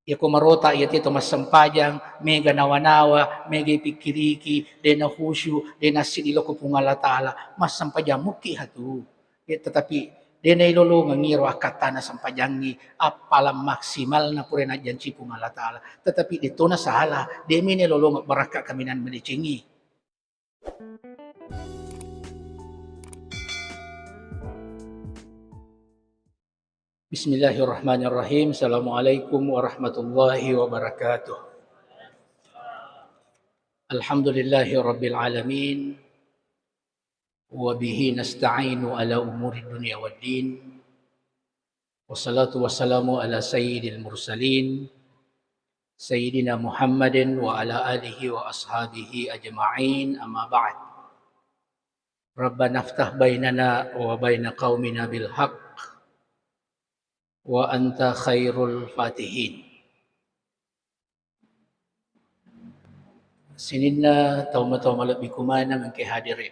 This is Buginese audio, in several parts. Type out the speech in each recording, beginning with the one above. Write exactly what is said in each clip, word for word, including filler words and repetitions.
Iyako marota iya teto massempajang, mega nawa-nawa, mega ipikkiriki, de' na khusyuk, de' nassiddi lao ko Puang Allah Ta'ala, massempajang mukki hatu. Ya, tetapi de' nailolongeng iro akkattana sempajangngi, appalang maksimalna pura najjanci Puang Allah Ta'ala. Tetapi de' to nasala, de' mi nailolongeng barakka kaminang madecengngi. Bismillahirrahmanirrahim. Assalamualaikum warahmatullahi wabarakatuh. Alhamdulillahi rabbil alamin. Wa bihi nasta'inu ala umuri dunya waddin. Wassalatu wassalamu ala sayyidil mursalin, Sayyidina Muhammadin wa ala alihi wa ashabihi ajma'in, amma ba'd. Rabbana iftah bainana wa baina qaumina bil haqq wa anta khairul fatihin. Sininna tau matoa malebbiku maneng engkae hadere.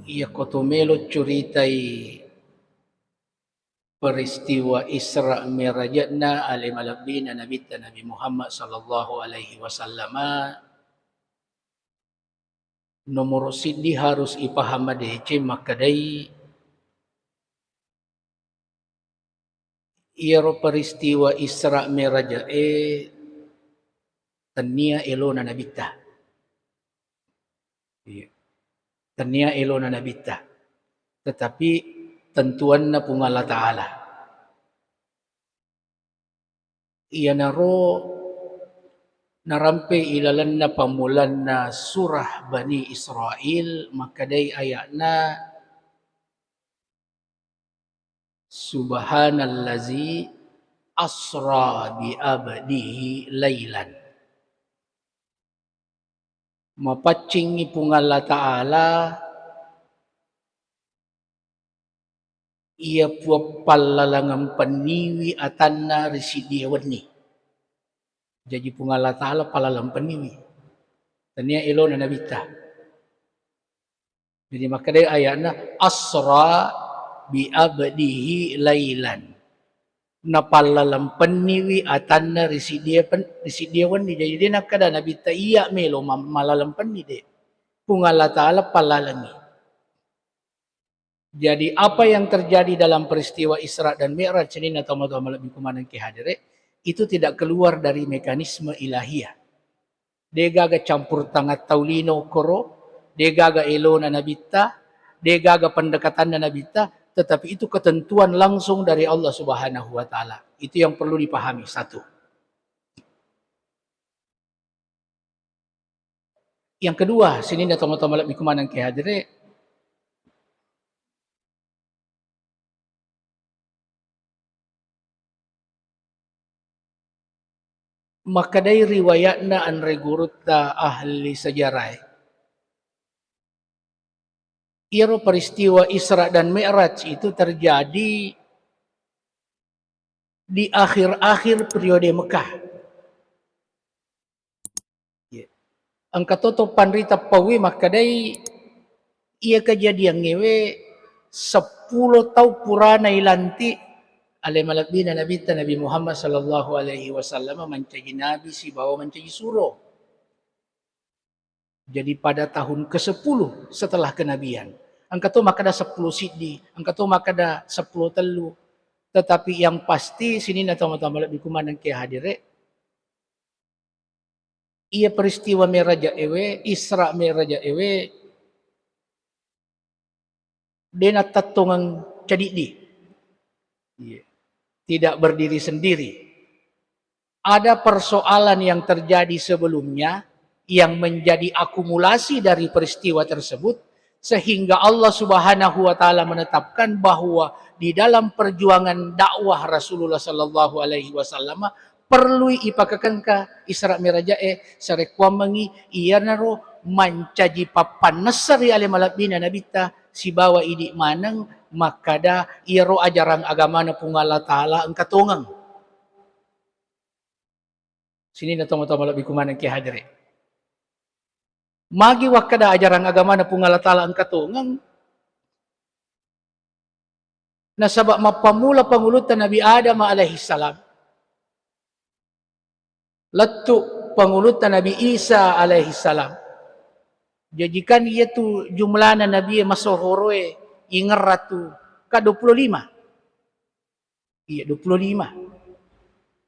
Iyako to melo curitai peristiwa Isra Mi'rajna ale malebbina Nabitta Nabi Muhammad sallallahu alaihi wasallama, nomoro siddi harus ipaham madeceng makkedai, iyaro peristiwa Isra Mi'raj e tennia elona Nabitta. Iya. Tennia elona Nabitta. Tetapi tentuanna Puang Allah Ta'ala. Iyanaro narampe ilalenna pammulanna surah Bani Israil, makkedai aya'na, "Subhanallazi asra bi abdihi lailan." Mapaccingngi Puang Allah Ta'ala, iya Puang pallalengeng penniwi atanna ri siddie wenni. Jaji Puang Allah Ta'ala pallaleng penniwi. Tennia elona Nabitta. Jadi makkedai aya'na, "Asra bi abdihi lailan." Napallaleng penniwi atanna ri siddie pen-, ri siddie wenni. Jadi de' nakkeda Nabitta iya melo ma-, mallaleng penni, de'. Puang Allah Ta'ala pallalengngi. Jadi, apa yang terjadi dalam peristiwa Isra dan Mi'raj, sininna tomatoa malebbiku maneng engkae hadere, itu tidak keluar dari mekanisme ilahiyah. De' gaga campur tangan tau lino koro, de' gaga elona Nabitta, de' gaga pendekatanna Nabitta, tetapi itu ketentuan langsung dari Allah Subhanahu wa Ta'ala. Itu yang perlu dipahami, satu. Yang kedua, sininna tomatoa malebbiku maneng engkae hadere, makkedai riwayatna anre gurutta ahli sejarah e, iyaro peristiwa Isra dan Mi'raj itu terjadi di akhir-akhir periode Mekah. Iya. Engka to, to panrita pauwi makkedai, iya kejadiangngewe seppulo tau purana ilanti ale malebbina Nabitta Nabi Muhammad sallallahu alaihi wasallam mancaji nabi sibawa mancaji suro. Jadi pada tahun kesepuluh setelah kenabian. Engka to makkeda seppulo siddi, engka to makkeda seppulo tellu. Tetapi yang pasti sininna tomatoa malebbiku maneng engkae hadere, iya peristiwa Mi'raj ewe, Isra Mi'raj ewe, de' natettongeng cadiddi. Iya. Tidak berdiri sendiri. Ada persoalan yang terjadi sebelumnya yang menjadi akumulasi dari peristiwa tersebut, sehingga Allah Subhanahu wa Ta'ala menetapkan bahwa di dalam perjuangan dakwah Rasulullah sallallahu alaihi wasallam perlui ipakekengka Isra Mi'raj e, sarekkuammengngi iyanaro mancaji pappannessa ri ale malebbina Nabitta sibawa idi maneng makkeda iyaro ajarang agamana Puang Allah Ta'ala engka tongeng. Sininna tomatoa malebbiku maneng engkae hadere. Magi wakkeda ajarang agamana Puang Allah Ta'ala engka tongeng? Nasaba mappammula pangulutta Nabi Adam alaihissalam, lettu pangulutta Nabi Isa alaihissalam. Jaji kan iyatu jumlana nabie masohoroe ingerratu ka dua puluh lima. Iya, dua puluh lima.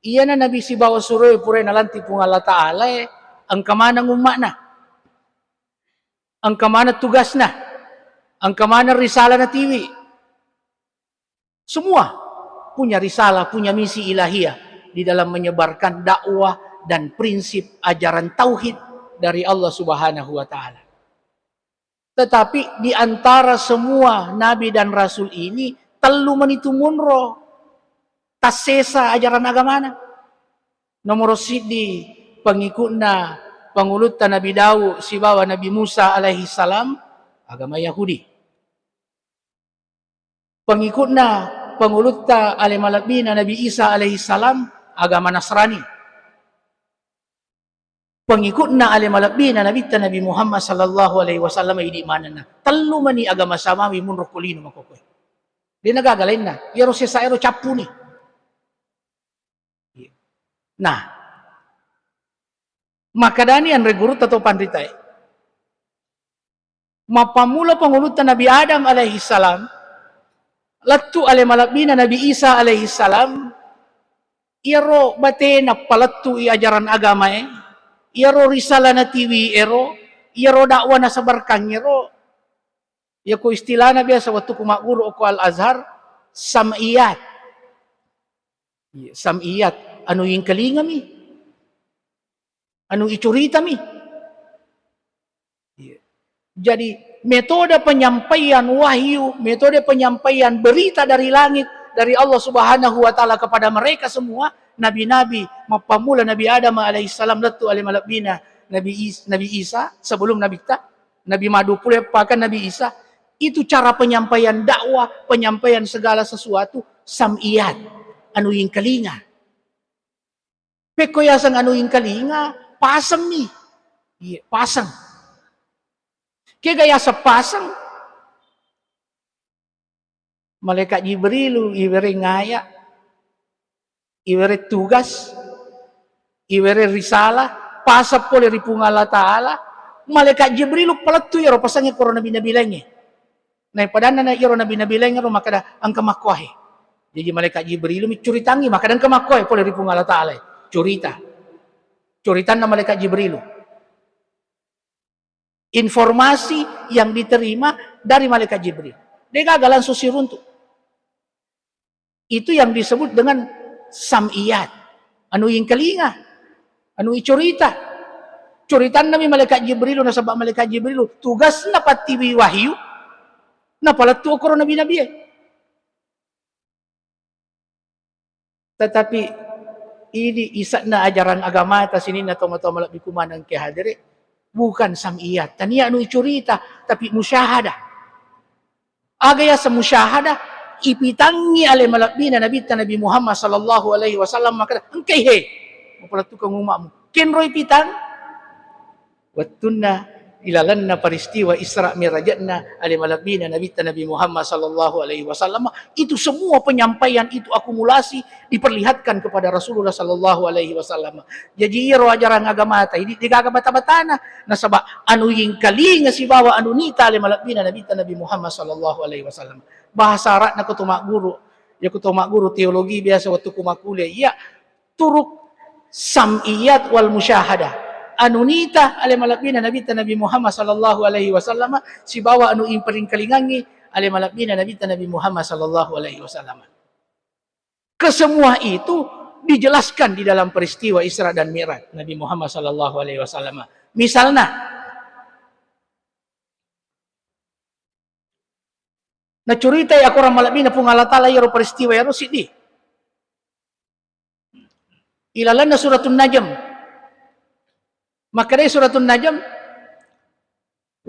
Iyana nabi sibawa suroe pura nalanti Puang Allah Ta'ala e, engka maneng umma'na. Engka maneng tugasna. Engka maneng risalah natiwi. Semua punya risalah, punya misi ilahiyah di dalam menyebarkan dakwah dan prinsip ajaran tauhid dari Allah Subhanahu wa Ta'ala. Tetapi di antara semua nabi dan rasul ini, tellu mani tu monro tassesa ajaran agamana. Nomoro siddi, pengikutna pangulutta Nabi Daud sibawa Nabi Musa alaihi salam, agama Yahudi. Pengikutna pangulutta ale malebbina Nabi Isa alaihi salam, agama Nasrani. Pengikutna ale malebbina Nabitta Nabi Muhammad sallallahu alaihi wasallam, idi manenna. Tellu mani agama samawi munro ko lino makkokkoe. De' na gaga lainna. Iyaro sesa ero cappuni. Nah, makkedani anre gurutta to panritae. Mappammula pangulutta Nabi Adam alaihi salam, lettu ale malebbina Nabi Isa alaihi salam, iyaro batena palettu'i ajaran agamae, iyaro risalah natiwi ero, iyaro dakwah nasabarkang ero, iyako istilahna biasa wettuku magguru okko Al-Azhar, sam'iyat. Iya, sam'iyat, anu ingkalingami. Anu icuritami. Iya. Jadi, metode penyampaian wahyu, metode penyampaian berita dari langit, dari Allah Subhanahu wa Ta'ala kepada mereka semua, nabi-nabi, mappammula Nabi Adam alaihissalam lettu ale malebbina Nabi Is-, Nabi Isa, sebelum Nabitta, Nabi Madu pule, bahkan Nabi Isa, itu cara penyampaian dakwah, penyampaian segala sesuatu, sam'iyat, anu ingkalinga. Pekko yaseng anu ingkalinga, pasengmi. Iya, paseng. Kega yaseng paseng? Malaikat Jibrilu iwereng aya, iwereng tugas, iwereng risalah, paseng pole ri Puang Allah Ta'ala, malaikat Jibrilu palettu iyaro pasengnge koro nabi-nabi laingnge. Naipadanna na iyaro nabi-nabi laingnge ro makkeda, engka makkuae. Jaji malaikat Jibrilu mi curitangngi, makkeda engka makkuae pole ri Puang Allah Ta'ala. Curita. Curitanna malaikat Jibrilu. Informasi yang diterima dari malaikat Jibril. De' gaga langsung siruntu. Itu yang disebut dengan sam'iyat. Anu ingkalinga, anu icurita. Curitanna mi malaikat Jibrilu, nasaba malaikat Jibrilu tugasna pattiwi wahyu, napalettu okoro nabi-nabie. Tetapi ini ise'na ajaran agamata sininna tomatoa malebbiku maneng engkae hadere, bukan sam'iyat. Tania anu icurita, tapi musyahadah. Aga yaseng musyahadah, ipitangngi ale malebbina Nabitta Nabi Muhammad sallallahu alaihi wasallam makkeda, engkai he, mupalettukeng umma'mu. Kenro ipitang, wettunna ilalenna peristiwa Isra Mi'rajna ale malebbina Nabitta Nabi Muhammad sallallahu alaihi wasallam, itu semua penyampaian itu akumulasi diperlihatkan kepada Rasulullah sallallahu alaihi wasallam. Jaji iyaro ajaran agamata idi degaga bata-batana, nasaba anu ingkalinga sibawa anu nita ale malebbina Nabitta Nabi Muhammad sallallahu alaihi wasallam. Bahasa Arabna ko to magguru, iya ko to magguru teologi biasa wettu ku makkuliah, iya turuk sam'iyat wal musyahadah. Anu nita ale malebbina Nabitta Nabi Muhammad sallallahu alaihi wasallam sibawa anu imparingkalingangngi ale malebbina Nabitta Nabi Muhammad sallallahu alaihi wasallam. Kesemua itu dijelaskan di dalam peristiwa Isra dan Mi'raj Nabi Muhammad sallallahu alaihi wasallam. Misalna, nacuritai akorang malebbina Puang Allah Ta'ala iyaro peristiwa iyaro siddi. Ilalenna Suratun Najm. Makkedai Suratun Najm,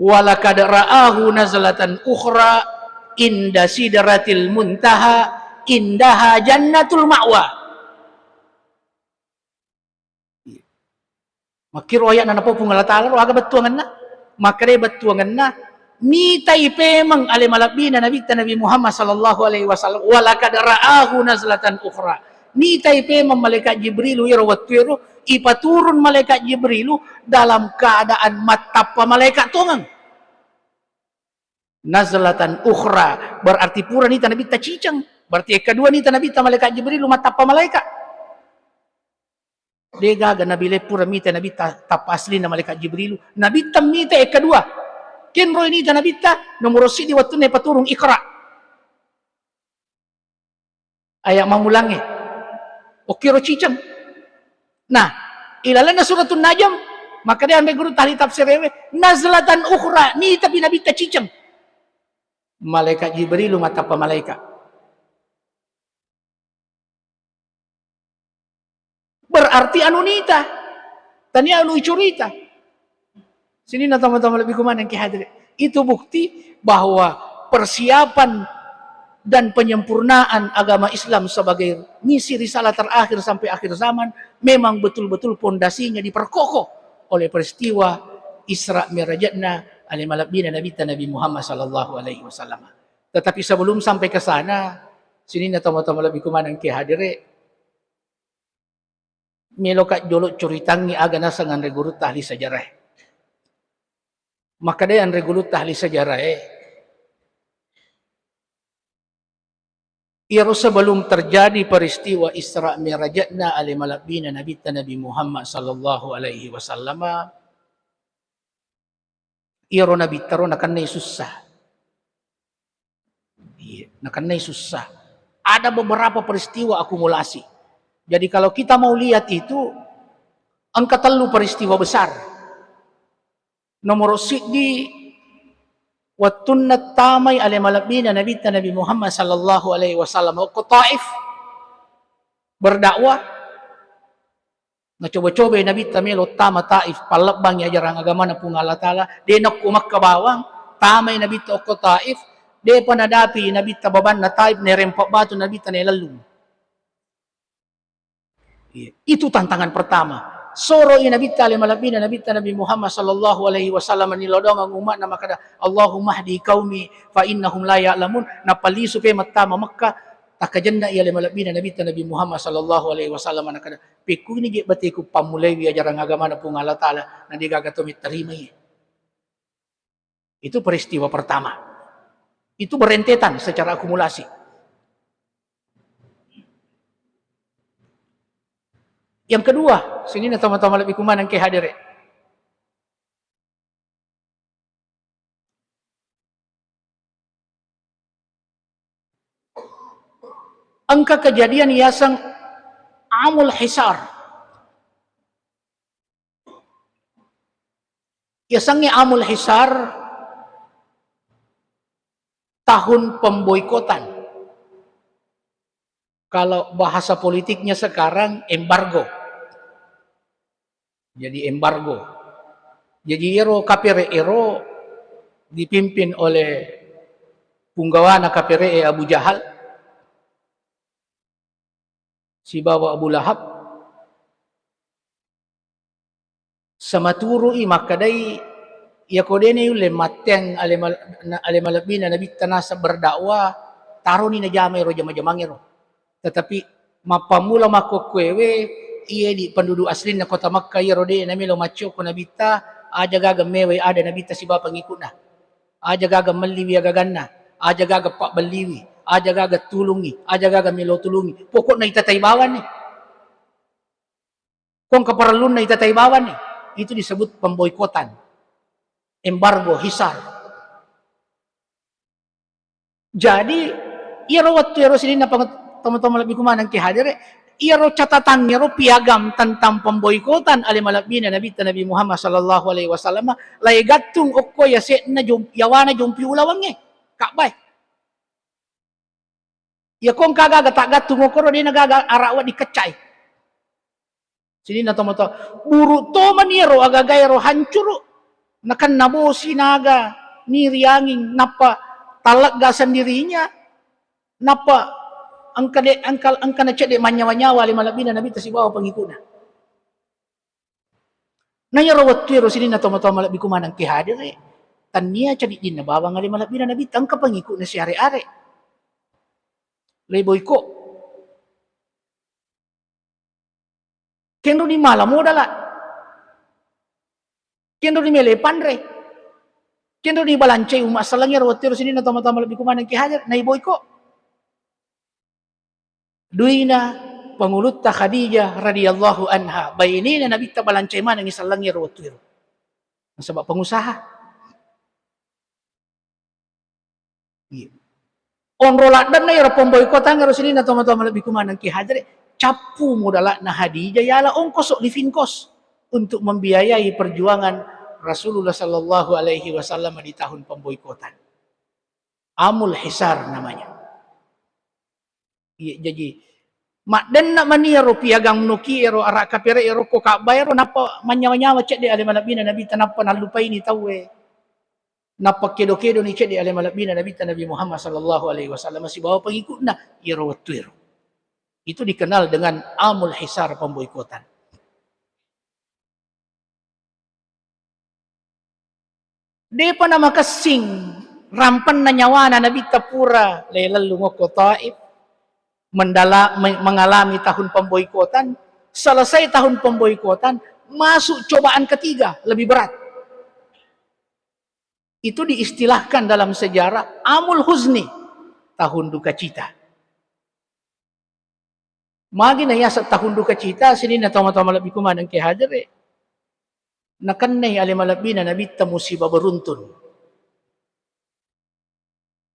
"Walaqad ra'ahu nazlatan ukhra inda sidratil muntaha indaha jannatul ma'wa." Makkiro aya'na napau Puang Allah Ta'ala ro, aga bettuangenna? Makkedai bettuangenna, Nitai pemeng ale malebbina Nabitta Nabi Muhammad sallallahu alaihi wasallam, walaqad ra'ahu nazlatan ukhra. Nitai pemeng malaikat Jibrilu iyaro wettuero, ipaturun malaikat Jibrilu dalam keadaan mattappa malaikat tongeng. Nazlatan ukhra, berarti pura nita Nabitta ciceng. Berarti yang kedua nita Nabitta malaikat Jibrilu mattappa malaikat. De gaga Nabi le pura mita Nabitta tappa aslinna malaikat Jibrilu. Nabitta mita yang kedua. Kenroi nita Nabitta, nomoro siddi wettunna paturung Iqra. Ayat mammulangnge. Okkiro ciceng. Nah, ilalenna Suratun Najm, maka de anre guru tahli tafsirewe, nazlatan ukhra, nitapi Nabitta ciceng. Malaikat Jibrilu mattappa malaikat. Berarti anu nita, tania anu icurita. Sininna tama-tama lebih kumaneng ki hadiri. Itu bukti bahwa persiapan dan penyempurnaan agama Islam sebagai misi risalah terakhir sampai akhir zaman memang betul-betul pondasinya diperkokoh oleh peristiwa Isra Mi'rajna ale malebbina Nabitta Nabi Muhammad sallallahu alaihi wasallam. Tetapi sebelum sampai ke sana, sininna tama-tama lebih kumaneng ki hadiri. Meloka jolo curitangngi aga naseng anre gurutta ahli sejarah. Makkedai anre gurutta ahli sejarah, iyaro sebelum terjadi peristiwa Isra Mi'rajna ale malebbina Nabitta Nabi Muhammad sallallahu alaihi wasallama, iyaro Nabitta ro nakennai sussa. Iya, nakennai sussa. Ada beberapa peristiwa akumulasi. Jadi kalau kita mau lihat itu, engka tellu peristiwa besar. Nomoro siddi, wettunna tamai ale malebbina Nabitta Nabi Muhammad sallallahu alaihi wasallam okko Taif berdakwah, nacoba-cobai Nabitta melo tama Taif, pallebbangi ajarang agamana Puang Allah Ta'ala, de nakko Makkah bawang, tamai Nabitta okko Taif, depa nadapi Nabitta babanna Taif, nerempa batu Nabitta nelellung. Iya. Itu tantangan pertama. Soroi Nabitta ale malebbina Nabitta Nabi Muhammad sallallahu alaihi wasallam nilodongeng umma'na makkeda, "Allahumma hdi qaumi fa innahum la ya'lamun." Nappa lisu pe mattama Mekka, takkajenna i ale malebbina Nabitta Nabi Muhammad sallallahu alaihi wasallam nakkeda, "Pekkuni je bateku pammulaiwi ajarang agamana Puang Allah Ta'ala, na degaga to mittarimai." Itu peristiwa pertama. Itu berentetan secara akumulasi. Yang kedua, sininna tama-tama lebih kumaneng ke hadere. Engka kejadian yaseng Amul Hisar. Yasengnge Amul Hisar, tahun pemboikotan. Kalau bahasa politiknya sekarang, embargo. Jadi embargo. Jadi ero kapere ero dipimpin oleh punggawana kapere e Abu Jahal sibawa Abu Lahab. Samaturu'i makkedai, iyako de' naulle matteang ale mal-, na-, ale malebbina Nabitta naseng berdakwah, taroni najama ero jama-jamangngero. Tetapi mappammula makkokkoewe, iye di penduduk aslinna kota Makkah iyaro de' namelo macciokko Nabitta, aja gaga mewai ada Nabitta sibawa pengikutna. Aja gaga melliwi agaganna, aja gaga pabbelliwi, aja gaga tulungi, aja gaga melo tulungi. Pokokna itatai bawanni. Ko engka parellunna itatai bawanni, itu disebut pemboikotan, embargo, hisar. Jadi, iyaro wettu ero sininna pang-, tama-tama lebbi kumaneng ki hadere, iyaro catatang ero piagam tentang pemboikotan ale malebbina Nabitta Nabi Muhammad sallallahu alaihi wasallam, lae gattung okko yase'na jom-, yawana jompi ulawengnge, Ka'bah e. Iyako engka gaga taggattung okkoro, de'na gaga ara' wedding keccai. Sininna tomatoa, buru' tomani ero aga-agaero hancuru', nakenna bosi, naga, niri, anging, nappa tallegga sendirinya, nappa engka de', engka, engka nacedde' mannyawa-nyawa ale malebbina Nabitta sibawa pengikutna. Na iyaro wettuero sininna tomatoa malebbi kumaneng ki hadere, Tannia cadiddinna bawang ale malebbina Nabitta, engka pengikutna siare-are. Lei boiko. Kenroni mala modala. Kenroni mele panre. Kenroni balancai umma selleng ero wettu ero sininna tomatoa malebbiku maneng ki hadir, naiboiko. Duina pangulutta Khadijah radhiyallahu anha, bainena Nabitta balancai manengngi selleng ero wettu ero. Nasaba pengusaha. Iya. Onro laddenna iyaro pemboikotang ero sininna tomatoa malebbiku maneng ki hadere, cappu modala'na Khadijah yala ongkoso living cost untuk membiayai perjuangan Rasulullah sallallahu alaihi wasallam di tahun pemboikotan. Amul Hisar namanya. Iya, jaji maddenna mani ero piagang noki ero ara kapere ero ko Ka'bah ero nappa manyawa-nyawa cedde ale malebbina Nabitta nappa nallupaini tauwe. Nappa kedo-kedoni cedde ale malebbina Nabitta Nabi Muhammad sallallahu alaihi wasallam sibawa pengikutna iyaro wettu ero. Itu dikenal dengan Amul Hisar, pemboikotan. Depa namakessing rampenna nyawana Nabitta pura lelellung okko Taif, mendala-, me-, mengalami tahun pemboikotan, selesai tahun pemboikotan, masuk cobaan ketiga, lebih berat. Itu diistilahkan dalam sejarah Amul Huzni, tahun duka cita. Magi na yaseng tahun duka cita, sininna tomatoa malebbiku maneng ki hadere. Nakennai ale malebbina Nabitta musibah beruntun.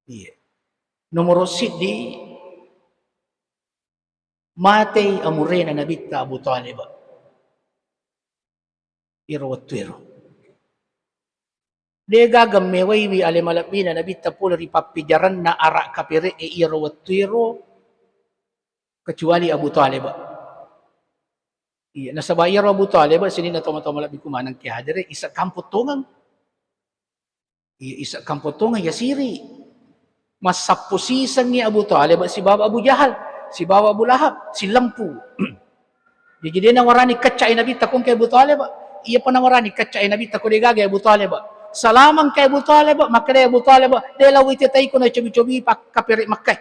Iya. Nomoro siddi, matei amurena Nabitta Abu Thalib. Iyaro wettu ero. Degaga mewaiwi ale malebbina Nabitta pole ri pappijaranna ara kapere'e iyaro wettu ero, kecuali Abu Thalib. Iya, nasaba iyaro Abu Thalib sininna tomatoa malebbiku maneng ki hadere, isa kampong tongeng. Iya, isa kampong tongeng yasiri. Massappo sisengngi Abu Thalib sibawa Abu Jahal, sibawa Abu Lahab, silempu. Jaji de nawarani keccai Nabitta ko engkai Abu Thalib. Iyapa nawarani keccai Nabitta ko degaga Abu Thalib. Salama engkai Abu Thalib, makkedai Abu Thalib, de lao itetai ko nacobi-cobi pak-, kapere Makkah.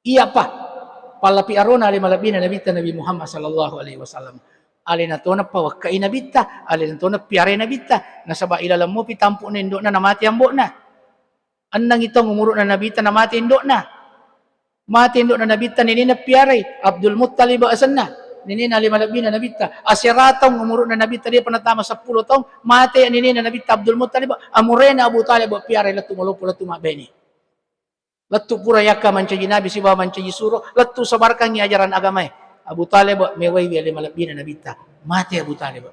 Iyapa pallapi arona ale malebbina Nabitta Nabi Muhammad sallallahu alaihi wasallam. Alena tona pawakkai Nabitta, alena tona piarai Nabitta, nasaba ilaleng mopi tampu'na indo'na namate ambo'na. Ennengngi taung umuru'na Nabitta namate indo'na. Mate indo'na Nabitta nenena piarai, Abdul Muttalib asenna. Nenena ale malebbina Nabitta. Asera taung umuru'na Nabitta depa natama seppulo taung, mate nenena Nabitta Abdul Muttalib, amurena Abu Thalib piarai lettu maloppo lettu mabbaine. Lettu pura yakka mancaji nabi sibawa mancaji suro, lettu sebarkangngi ajaran agamae. Abu Thalib mewaiwi ale malebbina Nabitta. Mate Abu Thalib.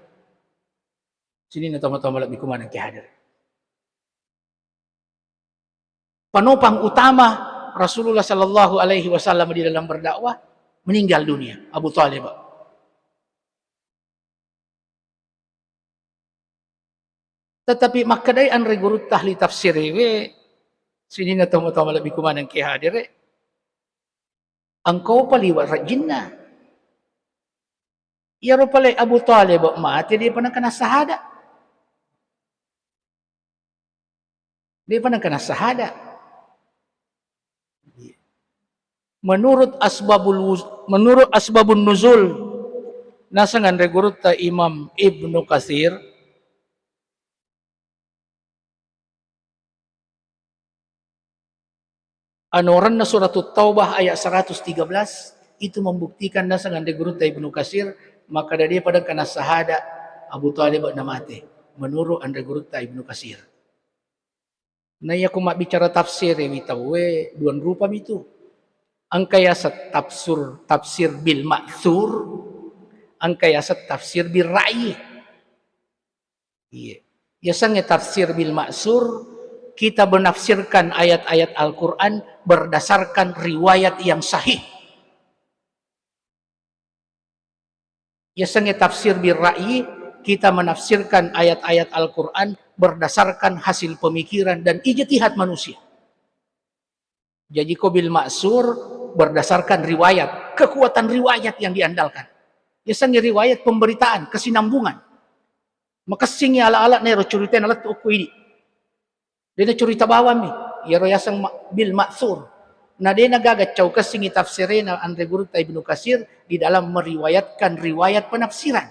Sininna tomatoa malebbiku maneng ki hadir. Penopang utama Rasulullah sallallahu alaihi wasallam di dalam berdakwah meninggal dunia, Abu Thalib. Tetapi makkedai anre gurutta ahli tafsiriwe, sininna tomatoa malebbiku maneng ki hadire, engkau pa liwa rajinna. Iyaro pale Abu Thalib mate depa nengka nassahada. Depa nengka nassahada. Menurut asbabul wuz-, menurut asbabun nuzul, naseng anre gurutta Imam Ibnu Katsir, anorenna Suratut Taubah ayat seratus tiga belas, itu membuktikan naseng anre gurutta Ibnu Katsir, makkeda depa nengka nassahada Abu Thalib namate, menurut anre gurutta Ibnu Katsir. Naiyako mabbicara tafsir ri tauwe, duang rupa mitu. Engka yaseng tafsir, tafsir bil ma'tsur, engka yaseng tafsir bil ra'yi. Iya. Yasengnge tafsir bil ma'tsur, kita menafsirkan ayat-ayat Al-Quran berdasarkan riwayat yang sahih. Yasengnge tafsir bil ra'yi, kita menafsirkan ayat-ayat Al-Quran berdasarkan hasil pemikiran dan ijtihad manusia. Jaji ko bil ma'tsur berdasarkan riwayat, kekuatan riwayat yang diandalkan. Yasengnge riwayat pemberitaan, kesinambungan. Makessingngi ala-ala nero curitana lettu okko idi. De' nacurita bawammi, iyaro yaseng ma-, bil ma'tsur. Na de' nagaga cau kessingngi tafsirena anre gurutta Ibnu Katsir di dalam meriwayatkan riwayat penafsiran.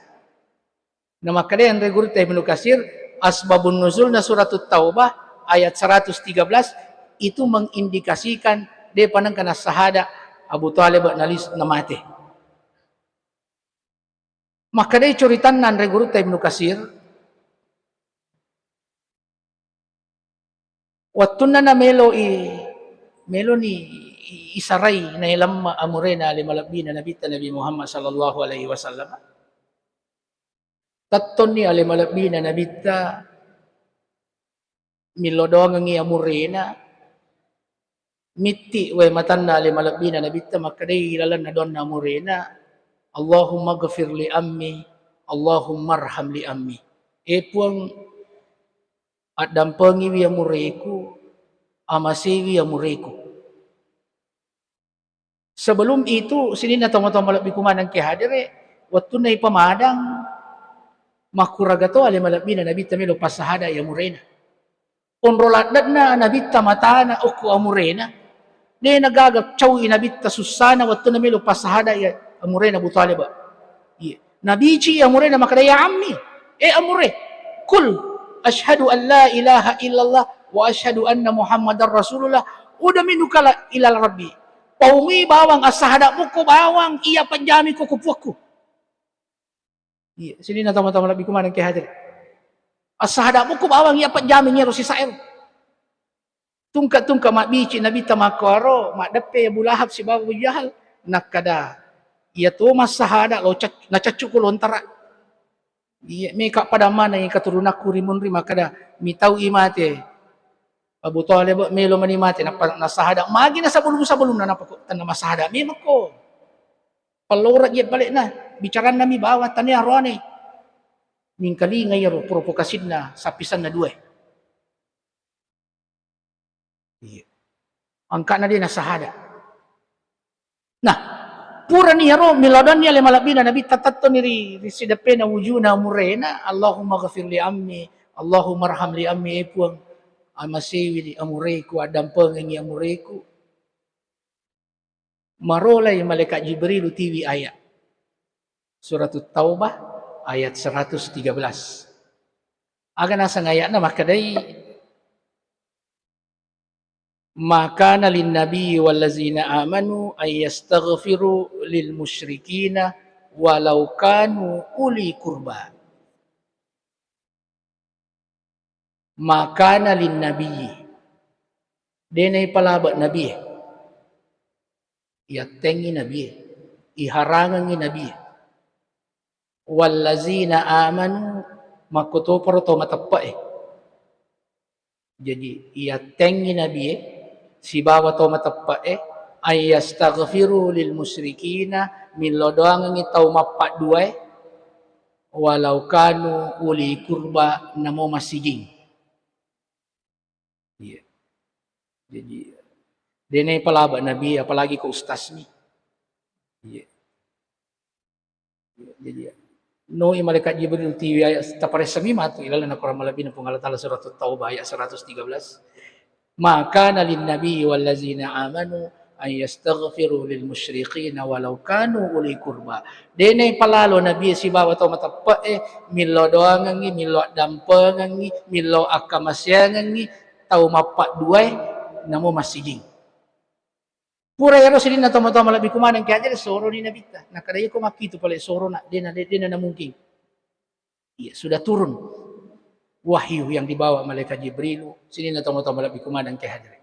Na makkeda anre gurutta Ibnu Katsir, asbabun nuzulna suratut Taubah ayat seratus tiga belas itu mengindikasikan de'pa nengka nassahada Abu Thalib nalis-, namate. Makkedai curitanna anre gurutta Ibnu Katsir, wettunna namelo i-, meloni i-, isarai naelamma amurena ale malebbina Nabitta Nabi Muhammad sallallahu alaihi wasallam. Tettonni ale malebbina Nabitta millo doangengngi amurena, mitti wae matanna ale malebbina Nabitta makkedai ilalenna doanna amurena, "Allahumma ghafir li ammi, Allahumma arham li ammi." E Puang, addampengiwi amureku, amasewi amureku. Sebelum itu, sininna tomatoa malebbiku maneng engkae hadere, wettunna ipamadang, makkuraga to ale malebbina Nabitta melo passahada iya murena. Onro ladde'na Nabitta matana okko amurena, de' nagaga caui Nabitta sussana wettunna melo passahada iya amurena Abu Thalib. Iya. Nabici amurena makkeda, "Ya ammi, e amure, kul asyhadu an la ilaha illallah wa asyhadu anna Muhammadar Rasulullah, uda minukala ilal Rabbi." Paungi bawang assahada muko bawang iya pajjami ko kupuakku. Iya, sininna tama-tama lebbi kumaneng ke hadir. Assahada muko bawang iya pajjami nyero sisaero. Tungka-tungka mabbici Nabitta makkuaro, maddeppe Abu Lahab sibawa Abu Jahal, nakkada, "Iya to massahada lo cac-, nacaccuku lontara." Iya, meka pada maneng keturunakku ri munri makkada, "Mitau i mate." Abu Thalib melo mani mate, nappa nassahada. Magi na sebelum-sebelumna, nappa ko tenna massahada memekko. Pallora je palekna, bicaranna mi bawang tania roane. Mingkalinga iyaro provokasinna sappisenna dua. Iya. Angkana de' nasahada. Nah, purani iyaro milodonni ale malebbina Nabitta tettoni ri, ri sideppena wujuna murena, "Allahumma ghafir li ammi, Allahumma arham li ammi, e Puang, amasewi amureku, addampengengi amureku." Marolai malaikat Jibrilu tiwi ayat. Suratut Taubah ayat seratus tiga belas. Aga naseng ayatna makkedai, "Ma kana lin nabiyyi wallazina amanu ay yastaghfiru lil musyrikina walau kanu uli qurba." Ma kana lin nabiyyi. De' naipalaba nabie. Iyattengngi nabie. Iharangengngi nabie. Wallazina amanu, makkutoparo to mateppe'e. Jadi, iyattengngi nabie sibawa to mateppe'e, ayyastaghfiru lil musyrikina, millo doangengngi tau mappadduae, walau kanu uli kurba, namo massijing. Iya. Jadi, de' naipalaba nabi, apalagi ko ustasni. Iya. Jadi, noi malaikat Jibril tiwi ayat taparessami matu ilalenna Quran malebbina Puang Allah Taala, Surat Taubah ayat seratus tiga belas. Ma kana lin nabi wallazina amanu an yastaghfiru lil musyrikina walau kanu uli kurba. De' naipalalo nabi sibawa tau mateppe'e, millo doangengngi, millo addampengengngi, millo akkamaseangengngi tau mappadduae, namo massijing. Pura iyaro sininna tomatoa malebbiku maneng ki ajari soroni nabitta. Nakkeda iyako makkitu pale sorona, de'na, de-, de'na namungkin. Iya, sudah turun wahyu yang dibawa malaikat Jibrilu, sininna tomatoa malebbiku maneng ki hadere.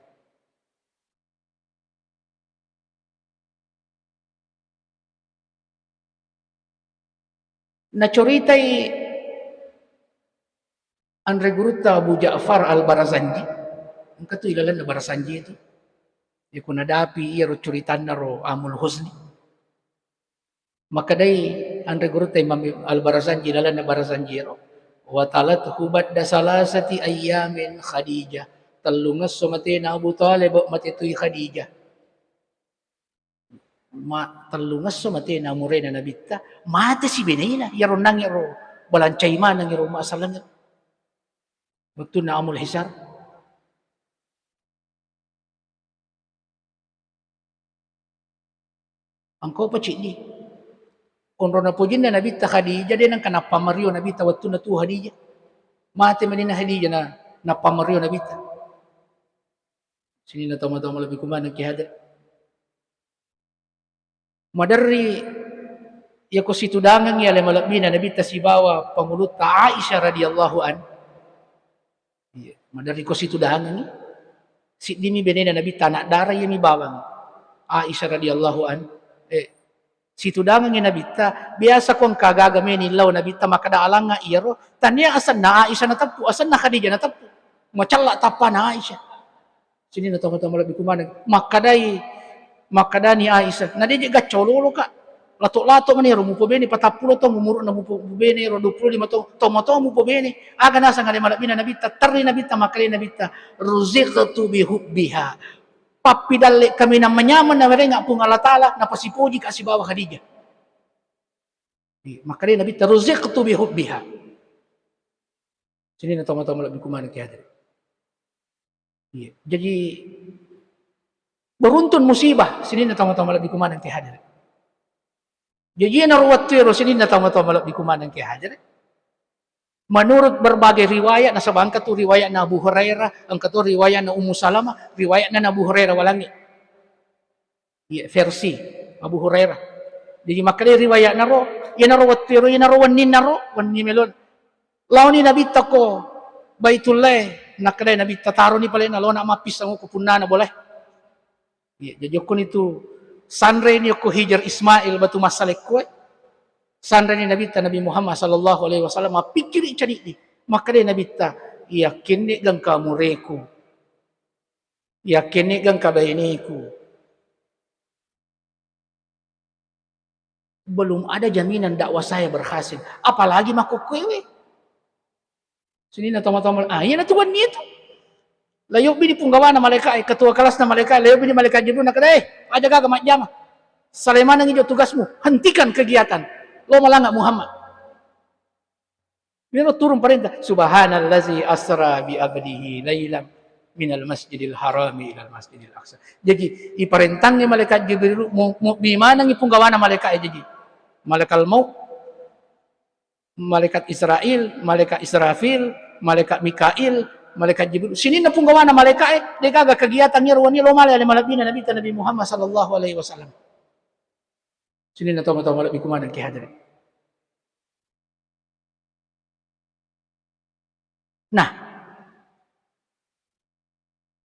Nacoritai anre gurutta Abu Ja'far Al-Barazanji, engka tu ilalenna Barazanji itu. Iko nadapi iyaro curitanna ro Amul Huzni. Makkedai anre gurutta Imam Al-Barazanji, ilalenna Barazanji ro, "Wa talathu ba'da salasati ayyamin Khadijah." Tellungesso matena Abu Thalib, mate toi Khadijah. Ma-, tellungesso matena murena nabitta, mate sibenena, iyaro onnangnge ro balancai maneng ro umma selleng. Wettunna Amul Hisar, Engka pa ciddi. Onrona pojinna Nabitta Khadijah, de nengka nappamario Nabitta wettunna tuo Khadijah. Mate manenna Khadijah na, nappamario Nabitta. Sininna tomatoa malebbiku maneng ki hadere. Maderri iyako situdangengngi ale malebbina Nabitta sibawa pangulutta Aisyah radhiyallahu an. Iya, maderri ko situdangengngi. Siddimi benena Nabitta, anak dara, iyami bawang. Aisyah radhiyallahu an. Eh, situdangengngi Nabitta, biasa ko engka gaga meni lao Nabitta makkeda alangnga iyaro, tania asenna Aisyah nateppu, asenna Khadijah nateppu. Macella tappana Aisyah. Sininna tomatoa malebbiku maneng. Makkadai, makkadani Aisyah, na de je gacca ololoka. Lato-lato mani ro mupobene, patappulo taung umuru'na mupo-, mupobene ro, duappulo lima taung, tomatoa mupobene. Aga naseng ale malebbina Nabitta, terri Nabitta, makkadai Nabitta, "Ruziqtu bihubbiha." Pappidalle kaminang manyameng nawerengnga Puang Allah Taala, napasipojika sibawa Khadijah. Iya, makkadai Nabitta, "Ruziqtu bihubbiha." Sininna tomatoa malebbiku maneng ki hadere. Iya. Jaji, beruntun musibah, sininna tomatoa malebbiku maneng ki hadere. Jaji, iyanaro wettuero sininna tomatoa malebbiku maneng ki hadere. Menurut berbagai riwayat, nasaba engka tu riwayatna Abu Hurairah, engka to riwayatna Ummu Salamah, riwayatna Abu Hurairah walangngi. Iya, versi Abu Hurairah. Jaji, makkeda riwayatnaro, iyanaro wettuero, iyanaro wenninnaro, wenni melo laoni Nabitta ko Baitullae, nakkedai Nabitta, "Taroni palena, laona mappisseng okko punnana bolae." Iya, jaji okkoni tu sanreni okko Hijar Ismail batu massalekkoe. Sanreni Nabitta Nabi Muhammad sallallahu alaihi wasallam, mappikkiri cadiddi. Makkedai Nabitta, "Yakkenni gangka mureku. Yakkenni gangka baineku." Belum ada jaminan dakwah saya berhasil, apalagi makkukkuewe. Sininna tomatoa mal-, ah, iyanatu wenni itu. La yobbi ni punggawana malaika'e, ketua kelasna malaika'e, la yobbi ni malaikat Jibril, nakkeda, "Eh, aja gaga majjama. Salai manengi jo tugasmu, hentikan kegiatan. Lo malanga Muhammad." Iyaro turun parenta, "Subhanallazi asra bi abdihi lailam minal masjidil harami ilal masjidil aqsa." Jaji, iparentangngi malaikat Jibril, mu-, mubbi manengi punggawana malaika'e jaji. Malaikat maut, malaikat Israil, malaikat Israfil, malaikat Mikail, malaikat Jibril. Sininna punggawana malaika'e, degaga kegiatan iyaro wenni lo male ale malebbina Nabitta Nabi Muhammad sallallahu alaihi wasallam. Sininna tomatoa malebbiku maneng ki hadere. Nah,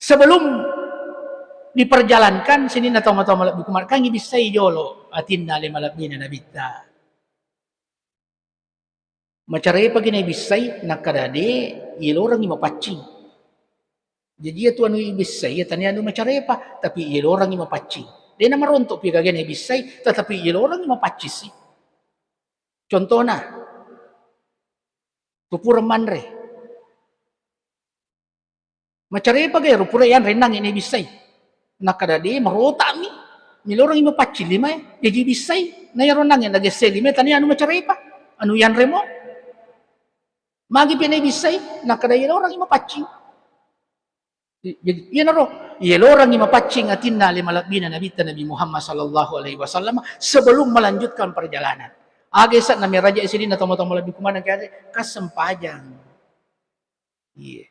sebelum diperjalankan, sininna tomatoa malebbiku maneng, kan ibissai jolo atinna ale malebbina Nabitta. Macarepa gi naibissai, nakkeda de, iyelorengngi mapaccing. Jaji iyatu anu ibissai, iya tania anu macarepa, tapi iyelorengngi mapaccing. De namarontok pi gaga naibissai, tetapi iyelorengngi mapaccing si. Contona, tu pura manre. Macarepa ga ero pura yanre nangnge naibissai. Nakkeda de, marota'mi. Miloreng mapaccing limae, jaji bissai. Na iyaro nangnge nagesse limae, tania anu macarepa. Anu yanremo. Magi pi naibissai, nakkeda iyeloreng mapaccing. Jadi, iyanaro, iyelorengngi mapaccing atinna ale malebbina Nabitta Nabi Muhammad sallallahu alaihi wasallam sebelum melanjutkan perjalanan. Aga ese'na meraja sininna tomatoa malebbiku maneng ki hadere, kasempajang. Iye.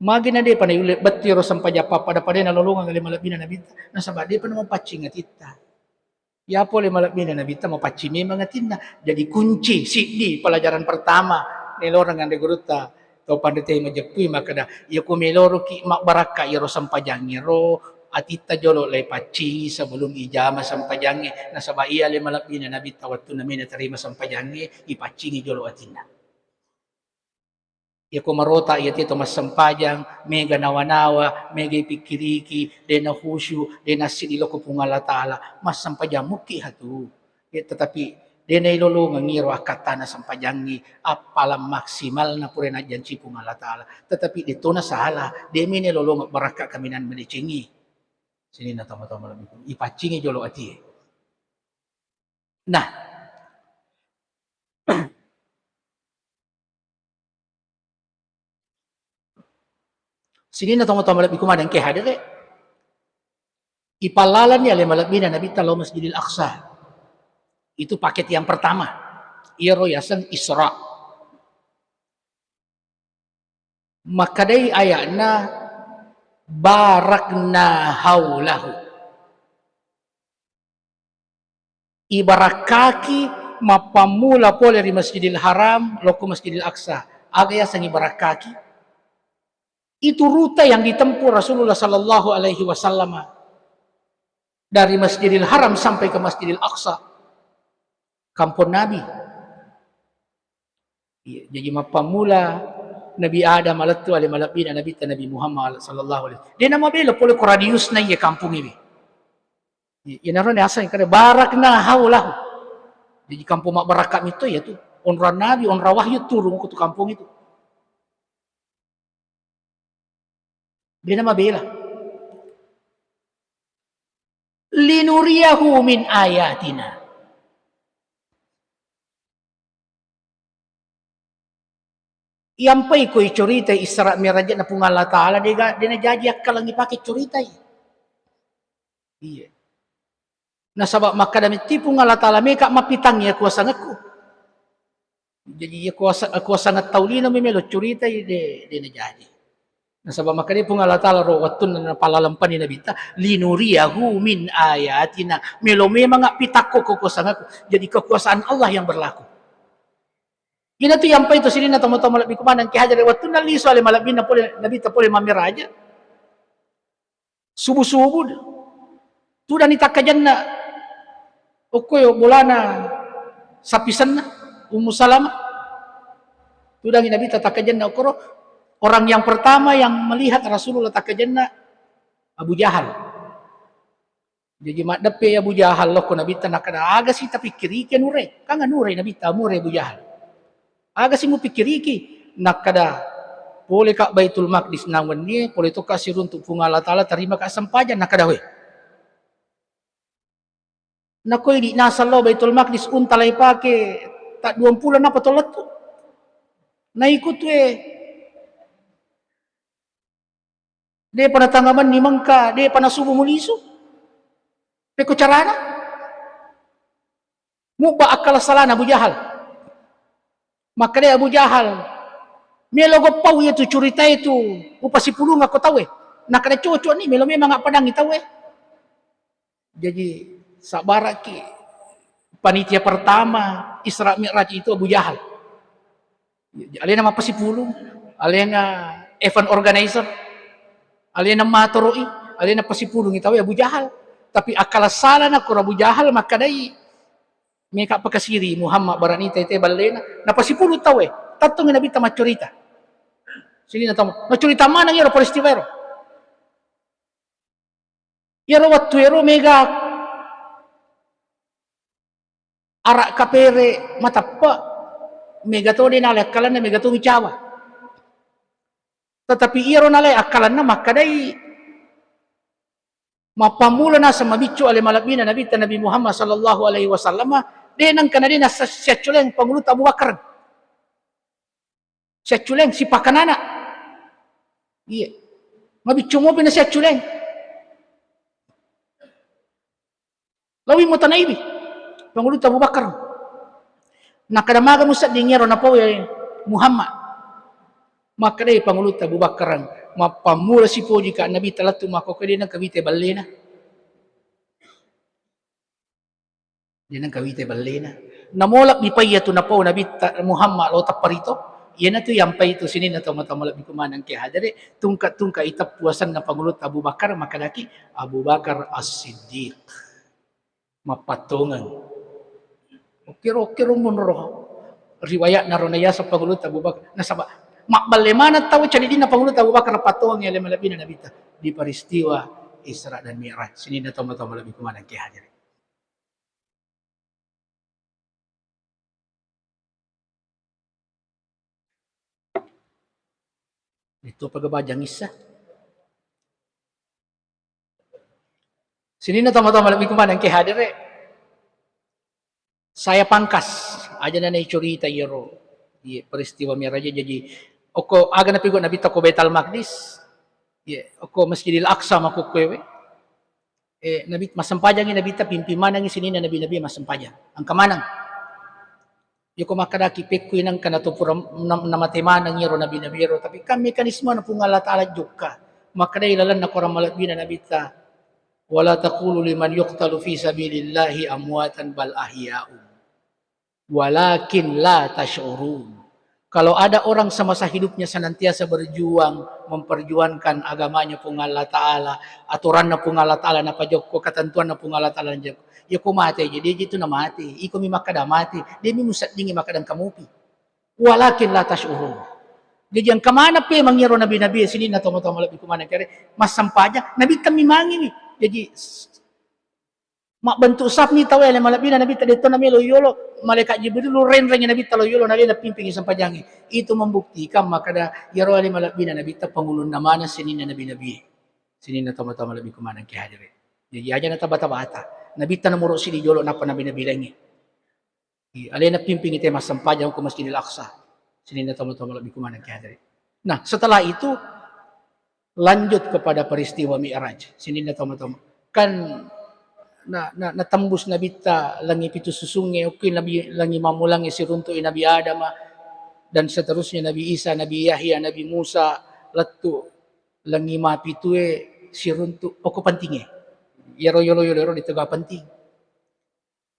Magi na depa nayulle bettu iyaro sempajang pappada-padai nalolongeng ale malebbina Nabitta, nasaba depa namapaccing atitta. Iya pole malebbina Nabitta mapaccing memeng atinna. Jadi kunci siddi pelajaran pertama naeloreng anre gurutta to panritae majeppui makkeda, iyako meloroki mabbarakka iyaro sempajangnge ro, atitta jolo leipaccingi sebelum ijama sempajangnge. Nasaba iya ale malebbina Nabitta wettunna mena terima sempajangnge, ipaccingi jolo atinna. Iyako marota iya tito massempajang, mega nawa-nawa, mega ipikkiriki, de na khusyuk, de na siddi lao ko Puang Allah Taala, massempajang mukki hatu. Ya, tetapi de nailolongeng iro akkattana sempajangngi, appalang maksimalna pura najjanci Puang Allah Taala. Tetapi de to nasala, de mi nailolongeng barakka kaminang madecengi. Sininna tomatoa malebbiku, ipaccingi jolo atie. Nah, sininna tomatoa malebbiku maneng ke hadere. Ipallalenni ale malebbina Nabitta lao Masjidil Aqsa. Itu paket yang pertama. Iyaro yaseng Isra. Makkedai aya'na, "Barakna haulahu." Ibarakkaki mappammula pole ri Masjidil Haram, lokko Masjidil Aqsa. Aga yaseng ibarakkaki? Itu rute yang ditempuh Rasulullah sallallahu alaihi wasallam dari Masjidil Haram sampai ke Masjidil Aqsa, kampong Nabi. Iya, jaji mappammula Nabi Adam alettu ale malebbina Nabitta Nabi Muhammad sallallahu alaihi wasallam. De namabela pole ko radiusna iye kampongnge. Iya, iyanaro naseng kada barakna haulahu. Jaji kampong mabbarakka mito iyatu. Onrang Nabi, onrang wahyu turun ko tu kampong itu. De namabela. Linuriyahu min ayatina. Iyampai ko icurita Isra Mi'rajna Puang Allah Ta'ala, de ga, de najaji akkalengngi pake curitai. Iya. Nasaba makkeda metti Puang Allah Ta'ala, "Meka mappitangngi akuasangekku." Jaji, iya kuasa, akuasangeng tau lino memelo curitai, de, de najaji. Nasaba makkeda Puang Allah Ta'ala ro wettunna napallalempani Nabitta, "Linuriyahu min ayatina." Melo memang appitakko kekuasaanku. Jadi kekuasaan Allah yang berlaku. Inatu yampai tu sininna tomatoa malebbiku maneng ki hajare wettunna lisu ale malebbinna pole Nabitta pole mammiraja. Subu-subu, tudani takkajenna okko bolana sapisenna Ummu Salamah. Tudangi Nabitta takkajenna okkoro. Orang yang pertama yang melihat Rasulullah takkajenna Abu Jahal. Jaji maddeppe Abu Jahal lokko Nabitta nakkeda, "Aga si tapikkiriki anure? Kan anure Nabitta, amure Abu Jahal. Aga si mupikkiriki?" Nakkeda, "Poleka Baitul Maqdis nang wennie, pole tokka siruntu Puang Allah Ta'ala, tarimaka sempajang." Nakkeda, "We, nakoi di naseng lao Baitul Maqdis, unta lai pake, tadduampulo napa to lettu. Naiko tue, depa natangamenni mengka, depa nasubu mulisu. Pekko carana?" Mubba akkala salana Abu Jahal. Makkeda Abu Jahal, "Melo goppau iyatu curitae tu, upasipulungakko tauwe." Nakkeda, "Cocokni, melo memang appadangi tauwe." Jaji, sabbaraki panitia pertama Isra Mi'raj itu Abu Jahal. Alena mappasipulung, alena event organizer, alena matoro'i, alena pasipulungi tauwe Abu Jahal. Tapi akkala salana koro Abu Jahal makkedai, "Meka pakasiri Muhammad barani tete ballena." Napasipulung tauwe, tattongi Nabitta maccurita. Sininna tau, maccurita maneng iyaro peristiwa ero. Iyaro wettu ero mega ara kapere mateppe, mega to de nalai akkalenna, mega to micawa. Tetapi iyaro nalai akkalenna makkedai, mappammula naseng mabiccu ale malebbina Nabitta Nabi Muhammad sallallahu alaihi wasallam, de nengka na de nasiacculeng Pangulutta Abu Bakar. Siacculeng, sipakanana. Iya. Mabiccu mopi na siacculeng. Lawi mo tanaiwi. Pangulutta Abu Bakar. Nakkeda, "Maga musedding iyaro napau ya Muhammad?" Makkedai Pangulutta Abu Bakar, "Mappammula sipojika Nabitta lettu makkokkoe de nengka wite ballena." De nengka wite ballena. Namo lebbi paiya tu napau Nabitta Muhammad lao tapparito. Iyanatu yampai tu sininna tomatoa malebbiku maneng ki hadere, tungka-tungka iteppu asenna Pangulutta Abu Bakar, makkedaki Abu Bakar As-Siddiq. Mappattongeng. Okkiro-okkiro monro riwayatna ro nayaseng Pangulutta Abu Bakar. Nasaba mabballe maneng tau cedidinna Pangulutta Abu Bakar pattongengi ale malebbina Nabitta di peristiwa Isra dan Mi'raj. Sininna tomatoa malebbiku maneng ki hadere. Itu apa bajang issa? Sininna tomatoa malebbiku maneng ki hadere. Saya pangkas, aja na naicurita iyaro, iya, peristiwa Mi'raj. Jadi, okko aga napigau Nabitta ko Baitul Maqdis, iya, okko Masjidil Aqsa makkukkuewe. Eh, Nabi, massempajangngi Nabitta, pimping manengngi sininna nabi-nabi massempajang. Engka maneng. Iyako makkedaki pekkui nengka nato pura nam-, namate maneng iyaro nabi-nabi ero, tapi kan mekanisme na Puang Allah Taala jokka. Makkedai lalenna Korang malebbina Nabitta, "Wala taqulu liman yuqtalu fi sabilillahi amwatan bal ahya'un." Walakin la tash'urun. Kalau ada orang semasa hidupnya senantiasa berjuang memperjuangkan agamanya Puang Allah Taala, aturanna Puang Allah Taala napajokko, ketentuanna Puang Allah Taala napajokko. Iyako mate, jadi itu namate. Iko mi makkeda mate, de mi museddingi makkeda engka mupi. Walakin la tash'urun. Jadi engka maneng pe mangiro nabi-nabi sininna tomatoa malebbi kumaneng kere, massempajang, nabi temmi mangiwi. Jadi Mabbentuk safmi tauwe ale malebbina Nabitta, de'to namelo yolo, malaikat Jibril renrengngi Nabitta lo yolo, nalena pimpingi sempajangnge. Itu membuktikan makkeda iyaro ale malebbina Nabitta pangulunna maneng sininna nabi-nabi. Sininna tomatoa malebbi kumaneng ki hadere. Jadi aja natabata-bata. Nabitta nomoro sidi jolo nappa nabi-nabi laingnge. Iya, alena pimpingi te massempajang ko Masjidil Aqsa. Sininna tomatoa malebbi kumaneng ki hadere. Nah, setelah itu lanjut kepada peristiwa Mi'raj. Sininna tomatoa. Kan na, na, natembus Nabitta langi pitu susungnge, okki Nabi langi mammulangnge siruntu'i Nabi Adam dan seterusnya, Nabi Isa, Nabi Yahya, Nabi Musa, lettu langi mapitue siruntu poko pentingnge. Iyaro yolo-yolo ero ditega penting.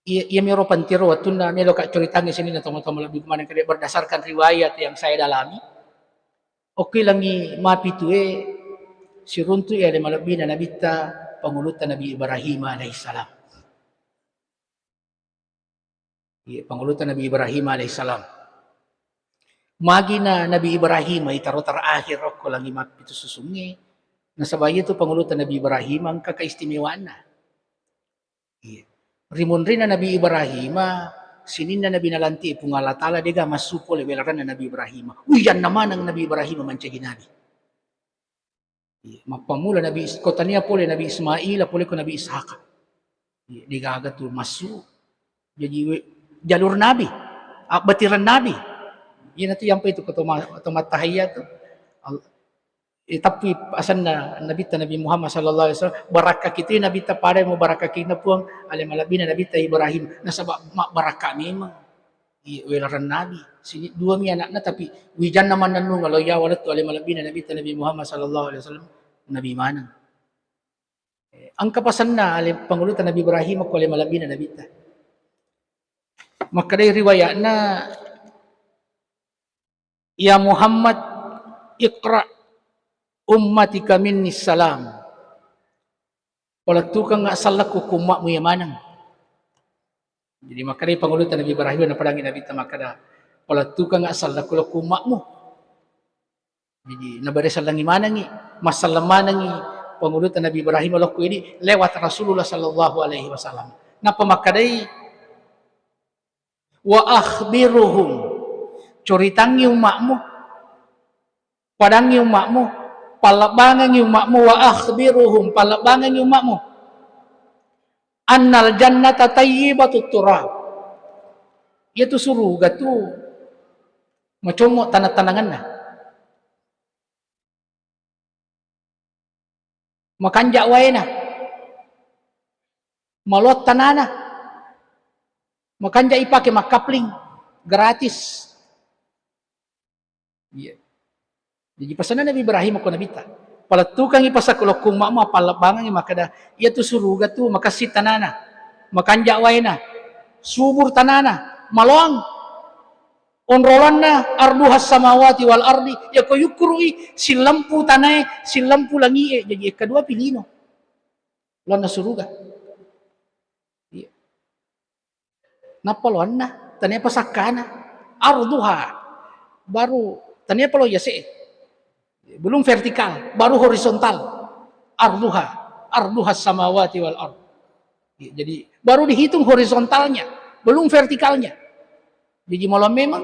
Iya, iyamiro penting ro wettunna meloka curitangngi sininna tomatoa malebbi kumaneng kere berdasarkan riwayat yang saya dalami. Okki langi mapitue siruntu iya ale malebbina Nabitta, pangulutta Nabi Ibrahim alaihissalam. Iya, pangulutta Nabi Ibrahim alaihissalam. Magina Nabi Ibrahim itaro terakhir okko langi mappitu susungnge. Nasaba iyatu pangulutta Nabi Ibrahim engka keistimewaanna. Iya. Rimunrinna Nabi Ibrahim, sininna nabi nalanti Puang Allah Taala, dega massu pole welaranna Nabi Ibrahim. Wijanna maneng Nabi Ibrahim mancaji nabi. Iya, mappammula Nabi Is-, ko tania pole Nabi Ismail, pole ko Nabi Ishak. Iya, degaga tu massu. Jaji we-, jalur nabi, abbatireng nabi. Iyanatu yampa itu ko to ma-, to mattahiyya tu. Al-, eh, tapi asenna Nabitta Nabi Muhammad sallallahu alaihi wasallam, barakka kitu Nabitta pada mo barakka kina Puang, ale malebbina Nabitta Ibrahim. Nasaba mabbarakka memang. Iya, welareng nabi. Sini dua mi anakna, tapi wijanna mannennung lo yawa lettu ale malebbina Nabitta Nabi Muhammad sallallahu alaihi wasallam, nabi maneng. Eh, engka pasenna ale pangulutta Nabi Ibrahim ko ale malebbina Nabitta. Makkedai riwayatna, "Ya Muhammad, iqra ummatika minni salam." Palettukengnga sellekku ku ummatmu iya maneng. Jadi makkedai pangulutta Nabi Ibrahim, napadangi Nabitta makkeda, "Palettukengnga sellekku lo ku ummatmu." Jadi nabere sellengngi manengngi, masselleng manengngi pangulutta Nabi Ibrahim lokko idi lewat Rasulullah sallallahu alaihi wasallam. Nappa makkedai, "Wa akhbiruhum," curitangngi ummatmu, padangngi ummatmu, pallebbangengngi ummatmu, "Wa akhbiruhum," pallebbangengngi ummatmu, "annal jannata tayyibatut turab." Iyatu suruga tu macommo tanang-tanangenna. Makanja waena. Maloang tanana. Makanja ipake makkapling gratis. Iya. Jadi pasenna Nabi Ibrahim ko Nabitta, "Palettukengngi pasekku lokku ummatmu, appallebbangengngi makkeda, iyatu suruga tu makessing tanana, makanja waena, subur tanana, maloang." Onrolanna arduhas samawati wal ardi, yako yukkuru'i sillempu tanae, sillempu langi'e, jaji ekka dua pi lino. Laonna suruga. Iya. Nappa laonna, tania pasakkana. Arduha. Baru tania palo yase'e. Belum vertikal, baru horizontal. Arduha, arduhas samawati wal ard. Jadi baru dihitung horizontalnya, belum vertikalnya. Jadi malam memang.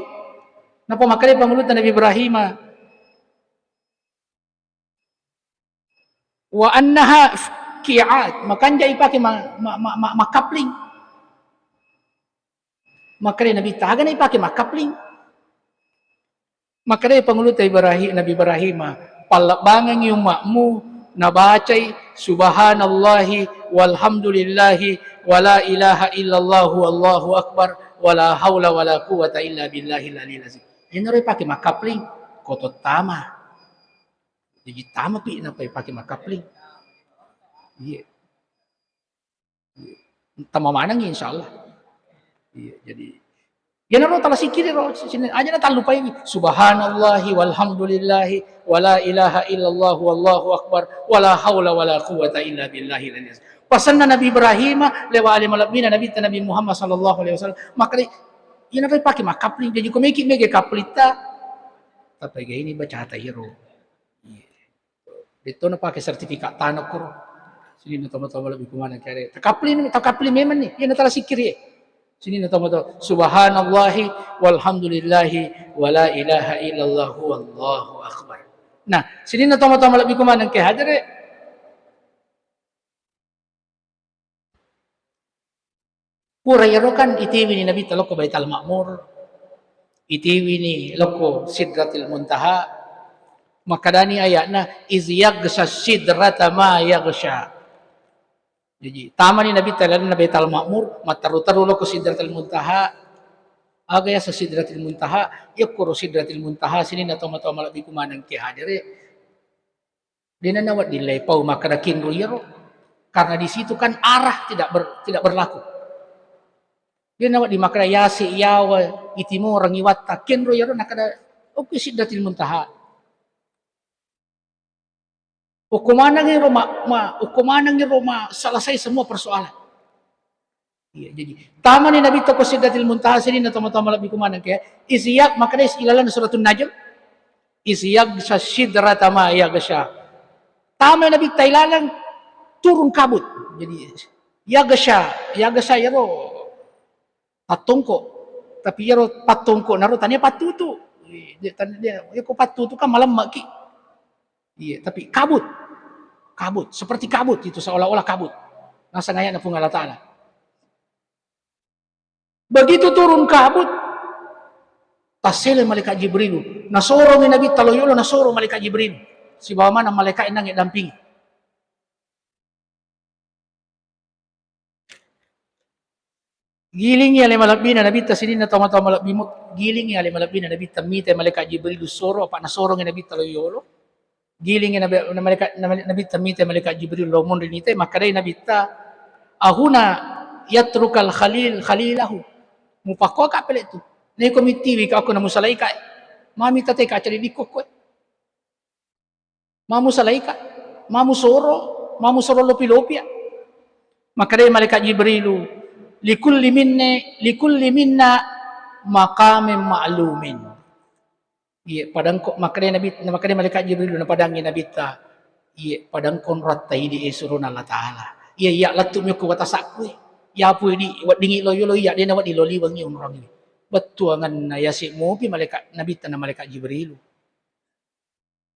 Napa makanya pangulutta Nabi Ibrahim, wa annaha ki'at, makanja ipake ma-, ma-, ma-, ma-, makapling. Makanya Nabi, tagana ipake makkapling. Makanya pangulutta Ibrahim, Nabi Ibrahim, "Pallebbangengngi ummatmu, Nabacai, "Subhanallahi walhamdulillahi wala ilaha illallah wallahu akbar, wala haula wala quwwata illa billahil aliyil azim." Iyanaro ipake makkapling, ko to tama. Jaji tamapi nappa ipake makkapling. Iya. Tama manengngi, insyaallah. Iya, jadi, iyanaro tala sikkiri ro, sini aja na tallupai, "Subhanallahi walhamdulillahi wala ilaha illallah wallahu akbar, wala haula wala quwwata illa billahil aliyil azim." Pasenna Nabi Ibrahim lewa ale malebbina Nabitta Nabi Muhammad sallallahu alaihi wasallam, makali iyanaro ipake makkapling, jaji ko meki mega kaplitta, tapi ini bacata iro. Iya. Detto napake sertifikat tanah koro. Sininna tomatoa malebbi kumaneng kere. Takapli, takapli memang ni. Iya natala sikkiri. Sininna tomatoa, "Subhanallahi walhamdulillahi wala ilaha illallah wallahu akbar." Nah, sininna tomatoa malebbi kumaneng ke hadere. Pura iyaro kan itiwini Nabitta lokko Baital Ma'mur, itiwini lokko Sidratil Muntaha, makkedani aya'na, "Iz yaghsha sidrata ma yaghsha." Jaji, tamani Nabitta lalenna Baital Ma'mur, matteru-teru lokko Sidratil Muntaha. Aga yaseng Sidratil Muntaha? Yakkoro Sidratil Muntaha sininna tomatoa malebbi kumaneng ke hadere. Dena nawedding leipau makkeda kenro iyaro, karena di situ kan arah tidak ber-, tidak berlaku. Dena nawedding makkeda yase iyawa itimoreng iwatta, kenro iyaro nakkeda, okko Sidratil Muntaha. Okko maneng iro ma-, ma-, okko maneng iro ma selesai semua persoalan. Iya, jadi tamani Nabitta ko Sidratil Muntaha sininna tomatoa malebbi kumaneng ke. Iz yag-, makkedai ilalenna Suratun Najm. "Iz yaghsha sidrata ma yaghsha." Tamai Nabitta ilaleng, turun kabut. Jadi yaghsha, yaghsha iyaro pattongko. Tapi iyaro pattongko naro tania pattutu. Iya, tania, iya ko pattutu kan malemmeki. Iya, tapi kabut. Kabut, seperti kabut itu, seolah-olah kabut. Naseng aya'na Puang Allah Ta'ala. Begitu turun kabut, tassele malaikat Jibrilu. Nasorongi Nabitta lo yolo, nasoro malaikat Jibrilu. Sibawa maneng malaikat nangnge dampingi. Gilingi ale malebbina Nabitta sininna tomatoa malebbimu, gilingi ale malebbina Nabitta, mitai malaikat Jibrilu soro, apa nasorongi Nabitta lo yolo. Gilingi Nabi, na malaikat, na male-, Nabitta mitai malaikat Jibrilu lo monri nitai, makkedai Nabitta, "Ahuna yatrukal khalil khalilahu." Mupakkoka pele tu. Neko mitiwi ka aku namusalaika. Mami tatai ka cari dikko koe. Mamu salaika, mamu soro, mamu soro lopi-lopia. Makkedai malaikat Jibrilu, "Likulli minni, likulli minna maqamin ma'lumin." Iye, padangko, makkedai Nabi, makkedai malaikat Jibrilu, napadangi Nabitta, "Iye, padangko onratta idi e surona Allah Ta'ala. Iye, iya lettu mi okko watasakku e. Yapu idi weddingi lo yolo iya, dena wedding lo liwengi onrang ini." Bettuanganna yase mopi malaikat Nabitta na malaikat Jibrilu.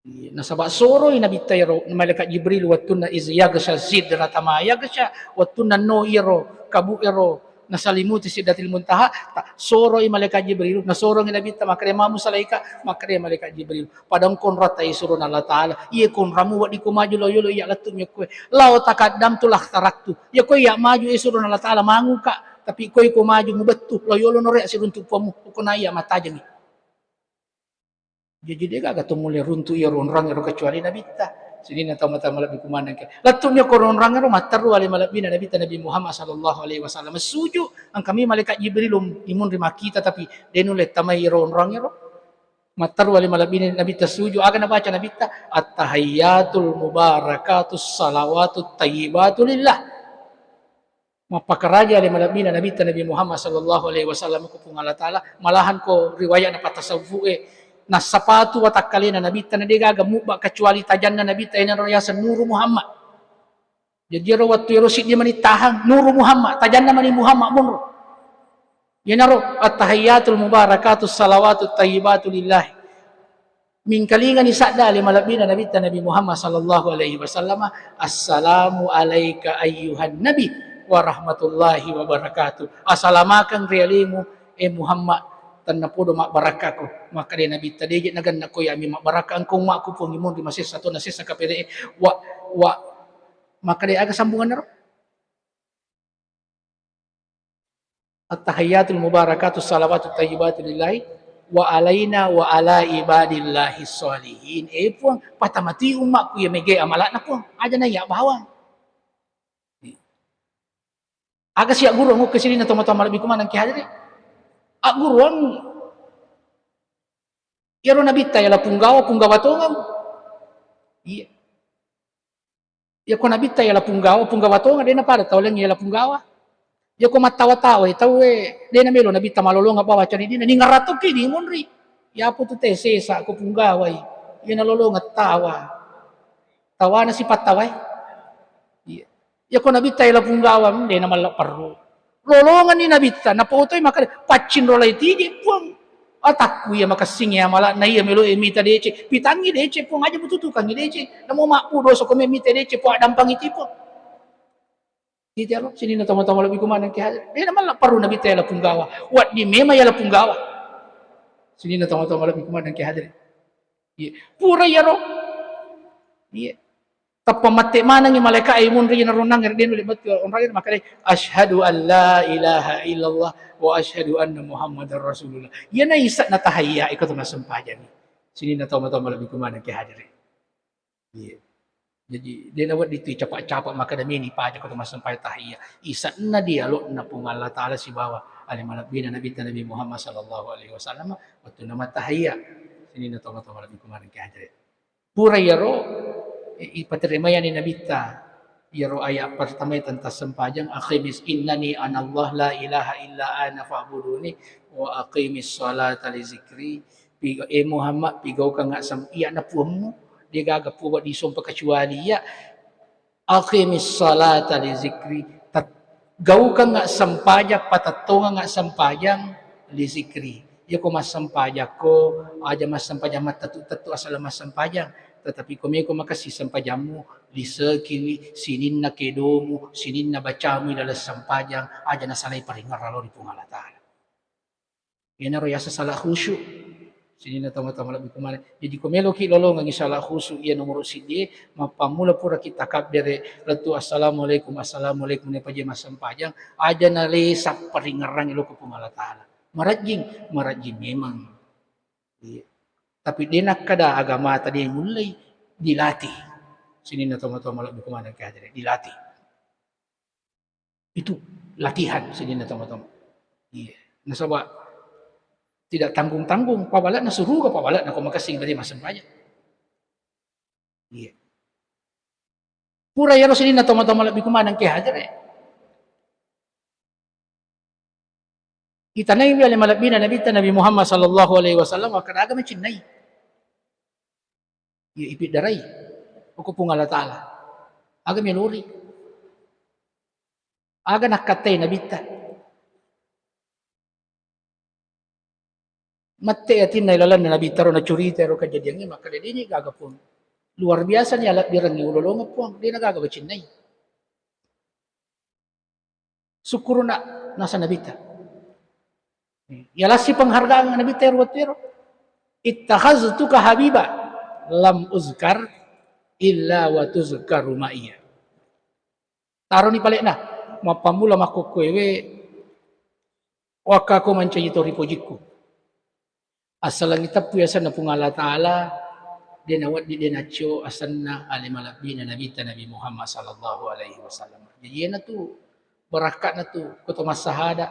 Iya, nasaba soroi Nabitta ero, malaikat Jibril, wettunna iz yaghsha sidrata ma yaghsha, wettunna no iyaro kabu ero nasalimuti Sidratil Muntaha, ta-, soroi malaikat Jibril, nasorongi Nabitta, makkeda, "Mamu salaika?" Makkeda malaikat Jibril, "Pada engka onratta isurona Allah Ta'ala, iye ko onramu wedding ko maju lao yolo iya lettu mi okkoe. Lau taqaddamtu lakhtaraktu, iya ko iya maju isurona Allah Ta'ala manguka, tapi ko iko maju mubettu lao yolo nore siruntu puammu, pokona iya matajengi." Jaji, degaga to mulle runtu iyaro onrang ero kecuali Nabitta. Sininna tau mata malebbi kumaneng ke. Lettu mi okko onrang ero, matteru ale malebbina Nabitta Nabi Muhammad sallallahu alaihi wasallam. Suju, engkami malaikat Jibril um-, imunri makkita, tapi de nulle tamai ero onrang ero. Matteru ale malebbina Nabitta suju, aga nabaca Nabitta? "At-tahiyyatul mubarakatus salawatut thayyibatu lillah." Mappakaraja ale malebbina Nabitta Nabi Muhammad sallallahu alaihi wasallam ko Puang Allah Ta'ala, malahan ko riwayat na patasawufu e, nassapatu watakkalena Nabitta na degaga mubba kecuali tajanna Nabitta, enaro yaseng Nuru Muhammad. Jadi ero wettu ero siddi mani tahang, Nuru Muhammad, tajanna mani Muhammad monro. Yenaro at-tahiyyatul mubarakatus salawatut thayyibatu lillah. Mingkalingani sadda ale malebbina Nabitta Nabi Muhammad sallallahu alaihi wasallam, "Assalamu alaika ayyuhan nabi wa rahmatullahi wa barakatuh." Asalamakeng ri alemu, e Muhammad, tennapodo mabbarakka'ku. Makkeda Nabitta, deje nagenna ko yami mabbarakka engka ummakku, Puang, imunri masessa to nasessa kapele'e. Wa, wa, makkeda aga sambunganna ro? At-tahiyyatul mubarakatus salawatut thayyibatu lillahi wa alaina wa ala ibadillahi sholihin. Eh, Puang, patamati ummakku iya mega amala'na, Puang. Aja naiya bawang. Aga si agguruang okko sininna tomatoa malebbiku maneng ki hadere? Agguruang iyaro Nabitta yala punggawa, punggawa tongeng. Iya. Iyako Nabitta yala punggawa, punggawa tongeng, de napada tau laing yala punggawa. Iyako mattawa-tawai tauwe, de namelo Nabitta malolongeng bawa caridina, ningaratoki dimunri. Yapo tu te sesa ko punggawai, iya nalolongeng tawa. Tawana sipattawai. Iya. Iyako Nabitta yala punggawa, de namalla perru. Lolongenni Nabitta, napotoi makkeda, "Paccinrolai tiji, Puang. Atakku iya makessing iya amala'na iya melo e mita deceng. Pitangngi deceng, Puang, aja mututukangngi deceng. Namo mabbu dosa ko me mita deceng, Puang, addampangngi ti, Puang." Iti aro, sininna tomatoa malebbiku maneng ki hadere. De namalla perru Nabitta yala punggawa. Wedding memang yala punggawa. Sininna tomatoa malebbiku maneng ki hadere. Iya. Pura iyaro. Iya. Tappa mette manengngi malaeka'e munri na ronnang, de nulle mettu onrang, makkeda, "Asyhadu an la ilaha illallah wa asyhadu anna Muhammadar Rasulullah." Iyana ise'na tahiyya iko to massempajang. Sininna tomatoa malebbiku maneng ki hadere. Iya. Jaji, de nawedding tu capa-capa makkeda meni paja ko to massempajang tahiyya. Ise'na dialogna Puang Allah Taala sibawa ale malebbina Nabitta Nabi Muhammad sallallahu alaihi wasallam wettunna mattahiyya. Sininna tomatoa malebbiku maneng ki hadere. Pura iyaro, i-, ipateremayani Nabitta iyaro ayat pertama tentang sempajang, "Aqimis, innani anallah la ilaha illa ana fa'buduni wa aqimis salata li zikri." Piga-, eh Muhammad, pigaukangnga sem-, iyana Puammu, degaga Puang wedding sompa kecuali Iya. "Aqimis salata li zikri." Tat-, gaukangnga sempajang, patettongangnga sempajang, li zikri. Iyako massempajakko, aja massempajang mattettu-tettu asala massempajang, tetapi ko meko makessing sempajammu, lisekiwi sininna kedomu, sininna bacamu ilaleng sempajang, aja nasalai paringerrang lao ri Puang Allah Taala. Iyanaro yaseng salat khusyuk. Sininna tomatoa malebbiku maneng. Jaji ko meloki lolongengngi salat khusyuk iya nomoro siddi e, mappammula puraki takabbere lettu assalamualaikum, assalamualaikum, nepaja massempajang, aja nalesa paringerrangngi lao ko Puang Allah Taala. Marejjing, marejjing memang. Iya. Tapi de nakkeda agamata de mullei, dilatih. Sininna tomatoa malebbiku maneng ki hadere, dilatih. Itu latihan sininna tomatoa. Iya. Nasaba tidak tanggung-tanggung, pabale'na suruga, pabale'na ko makessing berarti massempajang. Iya. Pura iyaro sininna tomatoa malebbiku maneng ki hadere. Itanaiwi ale malebbina Nabitta Nabi Muhammad sallallahu alaihi wasallam, makkeda aga macinnai. Iya, ipiddarai. Okko Puang Allah Taala. Aga melori. Aga nakkattai Nabitta. Mette atinna ilalenna Nabitta ro nacurita ero kejadiangnge, makkeda, "Deni gaga Puang. Luar biasa ni alebbirengnge ulolongeng Puang, dena gaga bacinnai." Sukkuru'na naseng Nabitta. Yalassi penghargaan Nabitta ero wettu ero. "Ittakhaztuka habiba, lam uzkar illa wa tuzkaru ma'iyya." Taroni pale'na, mappammula makkokkoewe, wakkako mancaji to ripojikku. Assalengngi teppu asenna Puang Allah Taala, de nawedding de naccio asenna ale malebbina Nabitta Nabi Muhammad sallallahu alaihi wasallam. Jaji iyanatu barakka'na tu ko to massahada.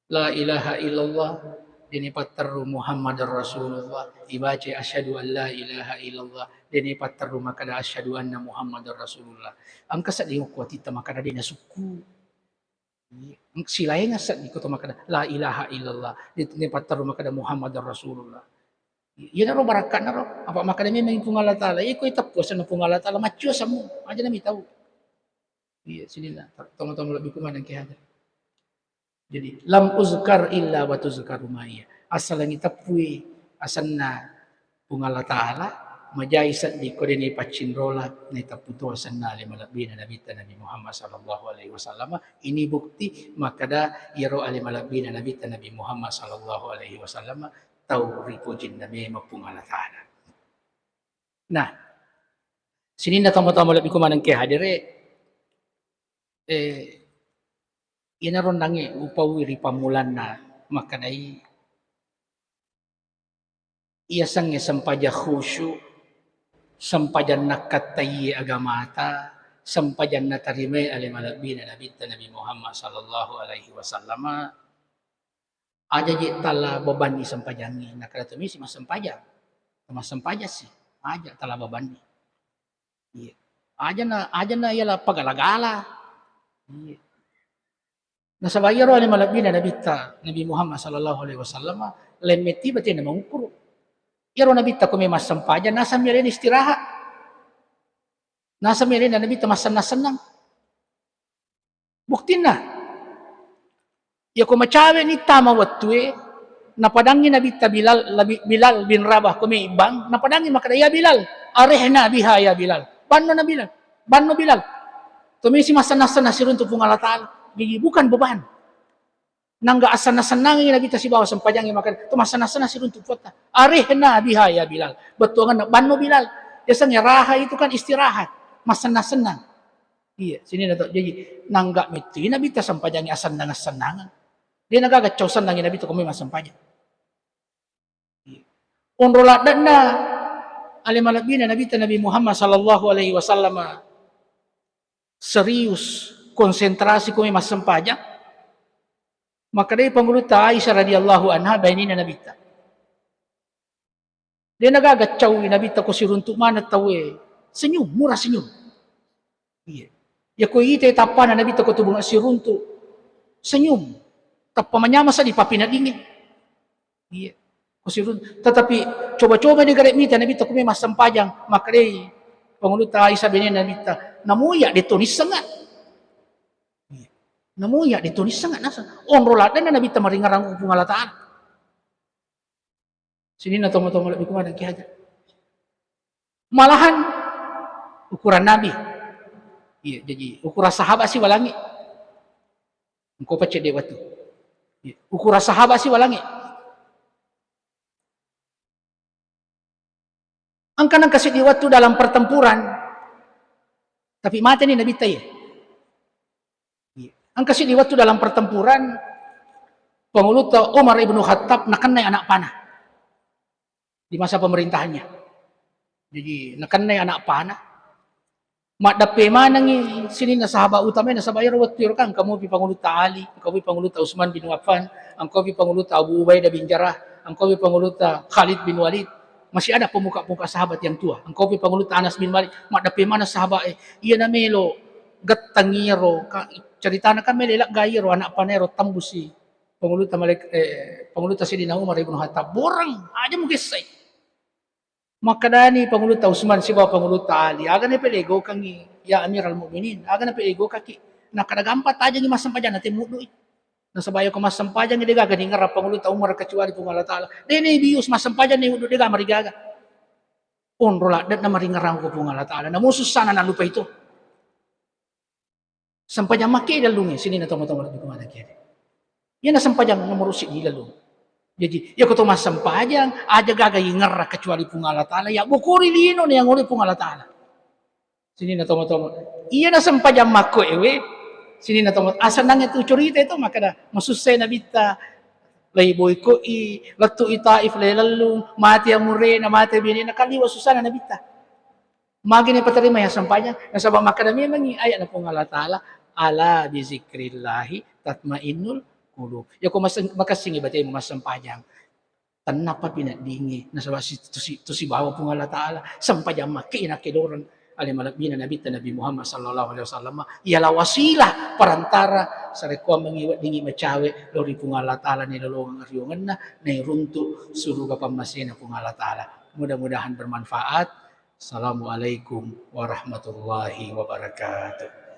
La ilaha illallah, deni patterru Muhammadar Rasulullah, ibacai asyhadu an la ilaha illallah, deni patterru makkeda asyhadu anna Muhammadar Rasulullah. Engka sedding okko atitta makkeda de nasukku. Silaingeng sedding ko to makkeda la ilaha illallah, deni patterru makkeda Muhammadar Rasulullah. Iyanaro barakka'na ro, apa makkeda memang Puang Allah Taala, iko iteppu asenna Puang Allah Taala, maccio asemmu, aja nami tau. Iya, sininna. Tomatoa malebbiku maneng ki hadere. Jadi, "Lam uzkar illa wa tuzkaru ma'iyya." Assalengngi teppui asenna Puang Allah Taala, Majai sedding ko deni paccinrola, naiteppu to asenna ale malebbina Nabitta Nabi Muhammad sallallahu alaihi wasallam. Ini bukti makkeda iyaro ale malebbina Nabitta Nabi Muhammad sallallahu alaihi wasallam tau ripojinna memang Puang Allah Ta'ala. Nah, sininna tomatoa malebbiku maneng ke hadere, eh, iyanaro nangnge upaui ri pammulanna makkedai, iyasengnge sempajang khusyuk, sempajang nakkattaiye agamata, sempajang natarimai ale malebbina Nabitta Nabi Muhammad sallallahu alaihi wasallam, aja je tala bebanni sempajangnge, nakkeda to misi massempajang, massempajang si, aja tala bebanni. Iya. Aja na, aja na iyala pagala-gala. Iya. Nasaba iyaro ale malebbina Nabitta, Nabi Muhammad sallallahu alaihi wasallam, lemme tiba tena mangukkuru. Iyaro Nabitta ko memang sempajang, nasammi alena istirahat. Nasammi alena Nabitta massennang-sennang. Buktinna, iyako macawe ni tama wettue, napadangngi Nabitta Bilal, labi-, Bilal bin Rabah, ko me ibbang, napadangngi makkeda, "Ya Bilal, arihna biha ya Bilal." Banno na Bilal, banno Bilal. To misi massennang-sennang siruntu Puang Allah Ta'ala. Jadi bukan beban. Nangga assenna-sennangi Nabitta sibawa sempajangnge makkeda, to massennang-sennang siruntu Puatta. Arihna biha ya Bilal. Bettuanganna banno Bilal. Biasanya raha itu kan istirahat, massennang-sennang. Iya, sininna to. Jaji, nangga mettui Nabitta sempajangnge asennang-sennangeng. De nagaga cau sennangngi Nabitta ko memang sempajang. Iya. Onro ladde'na ale malebbina Nabitta Nabi Muhammad sallallahu alaihi wasallam serius konsentrasi ko memang massempajang. Makkedai Pangulutta Aisyah radhiyallahu anha, bainena Nabitta. De nagaga caui Nabitta ko siruntu maneng tauwe. Senyum, murah senyum. Iya. Yako itai tappana Nabitta ko tubunga siruntu, senyum. Tappa manyameng sa di papineddingnge. Iya. Ko siruntu. Tetapi coba-coba ni gare mita Nabitta ko memang massempajang, makkedai Pangulutta Aisyah bainena Nabitta, namuya de to nissengnga. Iya. Namuya de to nissengnga naseng. Onro ladde'na Nabitta maringerrang ko Puang Allah Ta'ala. Sininna tomatoa malebbiku maneng ki haja. Malahan ukuran Nabi. Iya, jaji ukuran sahabat siwalangngi. Engko pa cedde wettu. Iya, ukuran sahabat siwalangngi. Engka nengka seddi wettu dalam pertempuran, tapi mateni Nabitta iye. Iya. Engka seddi wettu dalam pertempuran, Pangulutta Umar ibnu Khattab nakennai anak panah di masa pemerintahannya. Jadi, nakennai anak panah. Maddeppe manengngi sininna sahabat utamae, nasaba iyaro wettu iyaro kan engka mopi Pangulutta Ali, engka mopi Pangulutta Utsman bin Affan, engka mopi Pangulutta Abu Ubaidah bin Jarrah, engka mopi Pangulutta Khalid bin Walid. Masih ada pemuka-pemuka sahabat yang tua. Engka mopi Pangulutta Anas bin Malik, maddeppe maneng sahabat e. Iyana melo gettang iyaro, ka-, ceritana kan melo lega iyaro anak panah ero tembusi Pangulutta Malik, eh, Pangulutta Sayyidina Umar ibnu Khattab. Borang, aja mugessai. Makkedani Pangulutta Utsman sibawa Pangulutta Ali, "Aga napelegokangngi, ya Amiral Mukminin? Aga napelegokaki?" Nakkeda, "Gampang, tajengngi massempajang, natemmuddui. Nasaba iyako massempajang, degaga ningerrang Pangulutta Umar kecuali Puang Allah Ta'ala. De naibius massempajang, naiwuddu, degaga marigaga." Onro ladde'na maringerrang ko Puang Allah Ta'ala. Namo sussana nalupai to. Sempajang makke lallungnge, sininna tomatoa malebbiku maneng ki haja. Iyana sempajang nomoro siddi lallung. Jaji, iyako to massempajang, aja gaga ingerrang kecuali Puang Allah Ta'ala, ya bokori lino ni yang oleh Puang Allah Ta'ala. Sininna tomatoa, iyana sempajang makko ewe, sininna tomatoa, asennangnge tu curita itu, makkeda, masussai Nabitta, lai boikoi, lettu i Taif, lai lallung, mate amurena, mate benena, kan liwa sussana Nabitta. Magi napaterima iya sempajang? Nasaba makkeda memangngi aya'na Puang Allah Ta'ala, "Ala bizikrillahi tatmainnul qulub." Iyako maseng-, makessingngi batemu massempajang, tennappa pi neddingnge, nasaba si-, tusi-, tusibawa Puang Allah Ta'ala. Sempajang makke inakke doreng ale malebbina Nabitta Nabi Muhammad sallallahu alaihi wasallam, ialah wasilah, perantara, sarekkoammengngi weddingngi macawe lao ri Puang Allah Ta'ala, nailolongeng riongenna, nairuntu suruga pammasena Puang Allah Ta'ala. Mudah-mudahan bermanfaat. Assalamualaikum warahmatullahi wabarakatuh.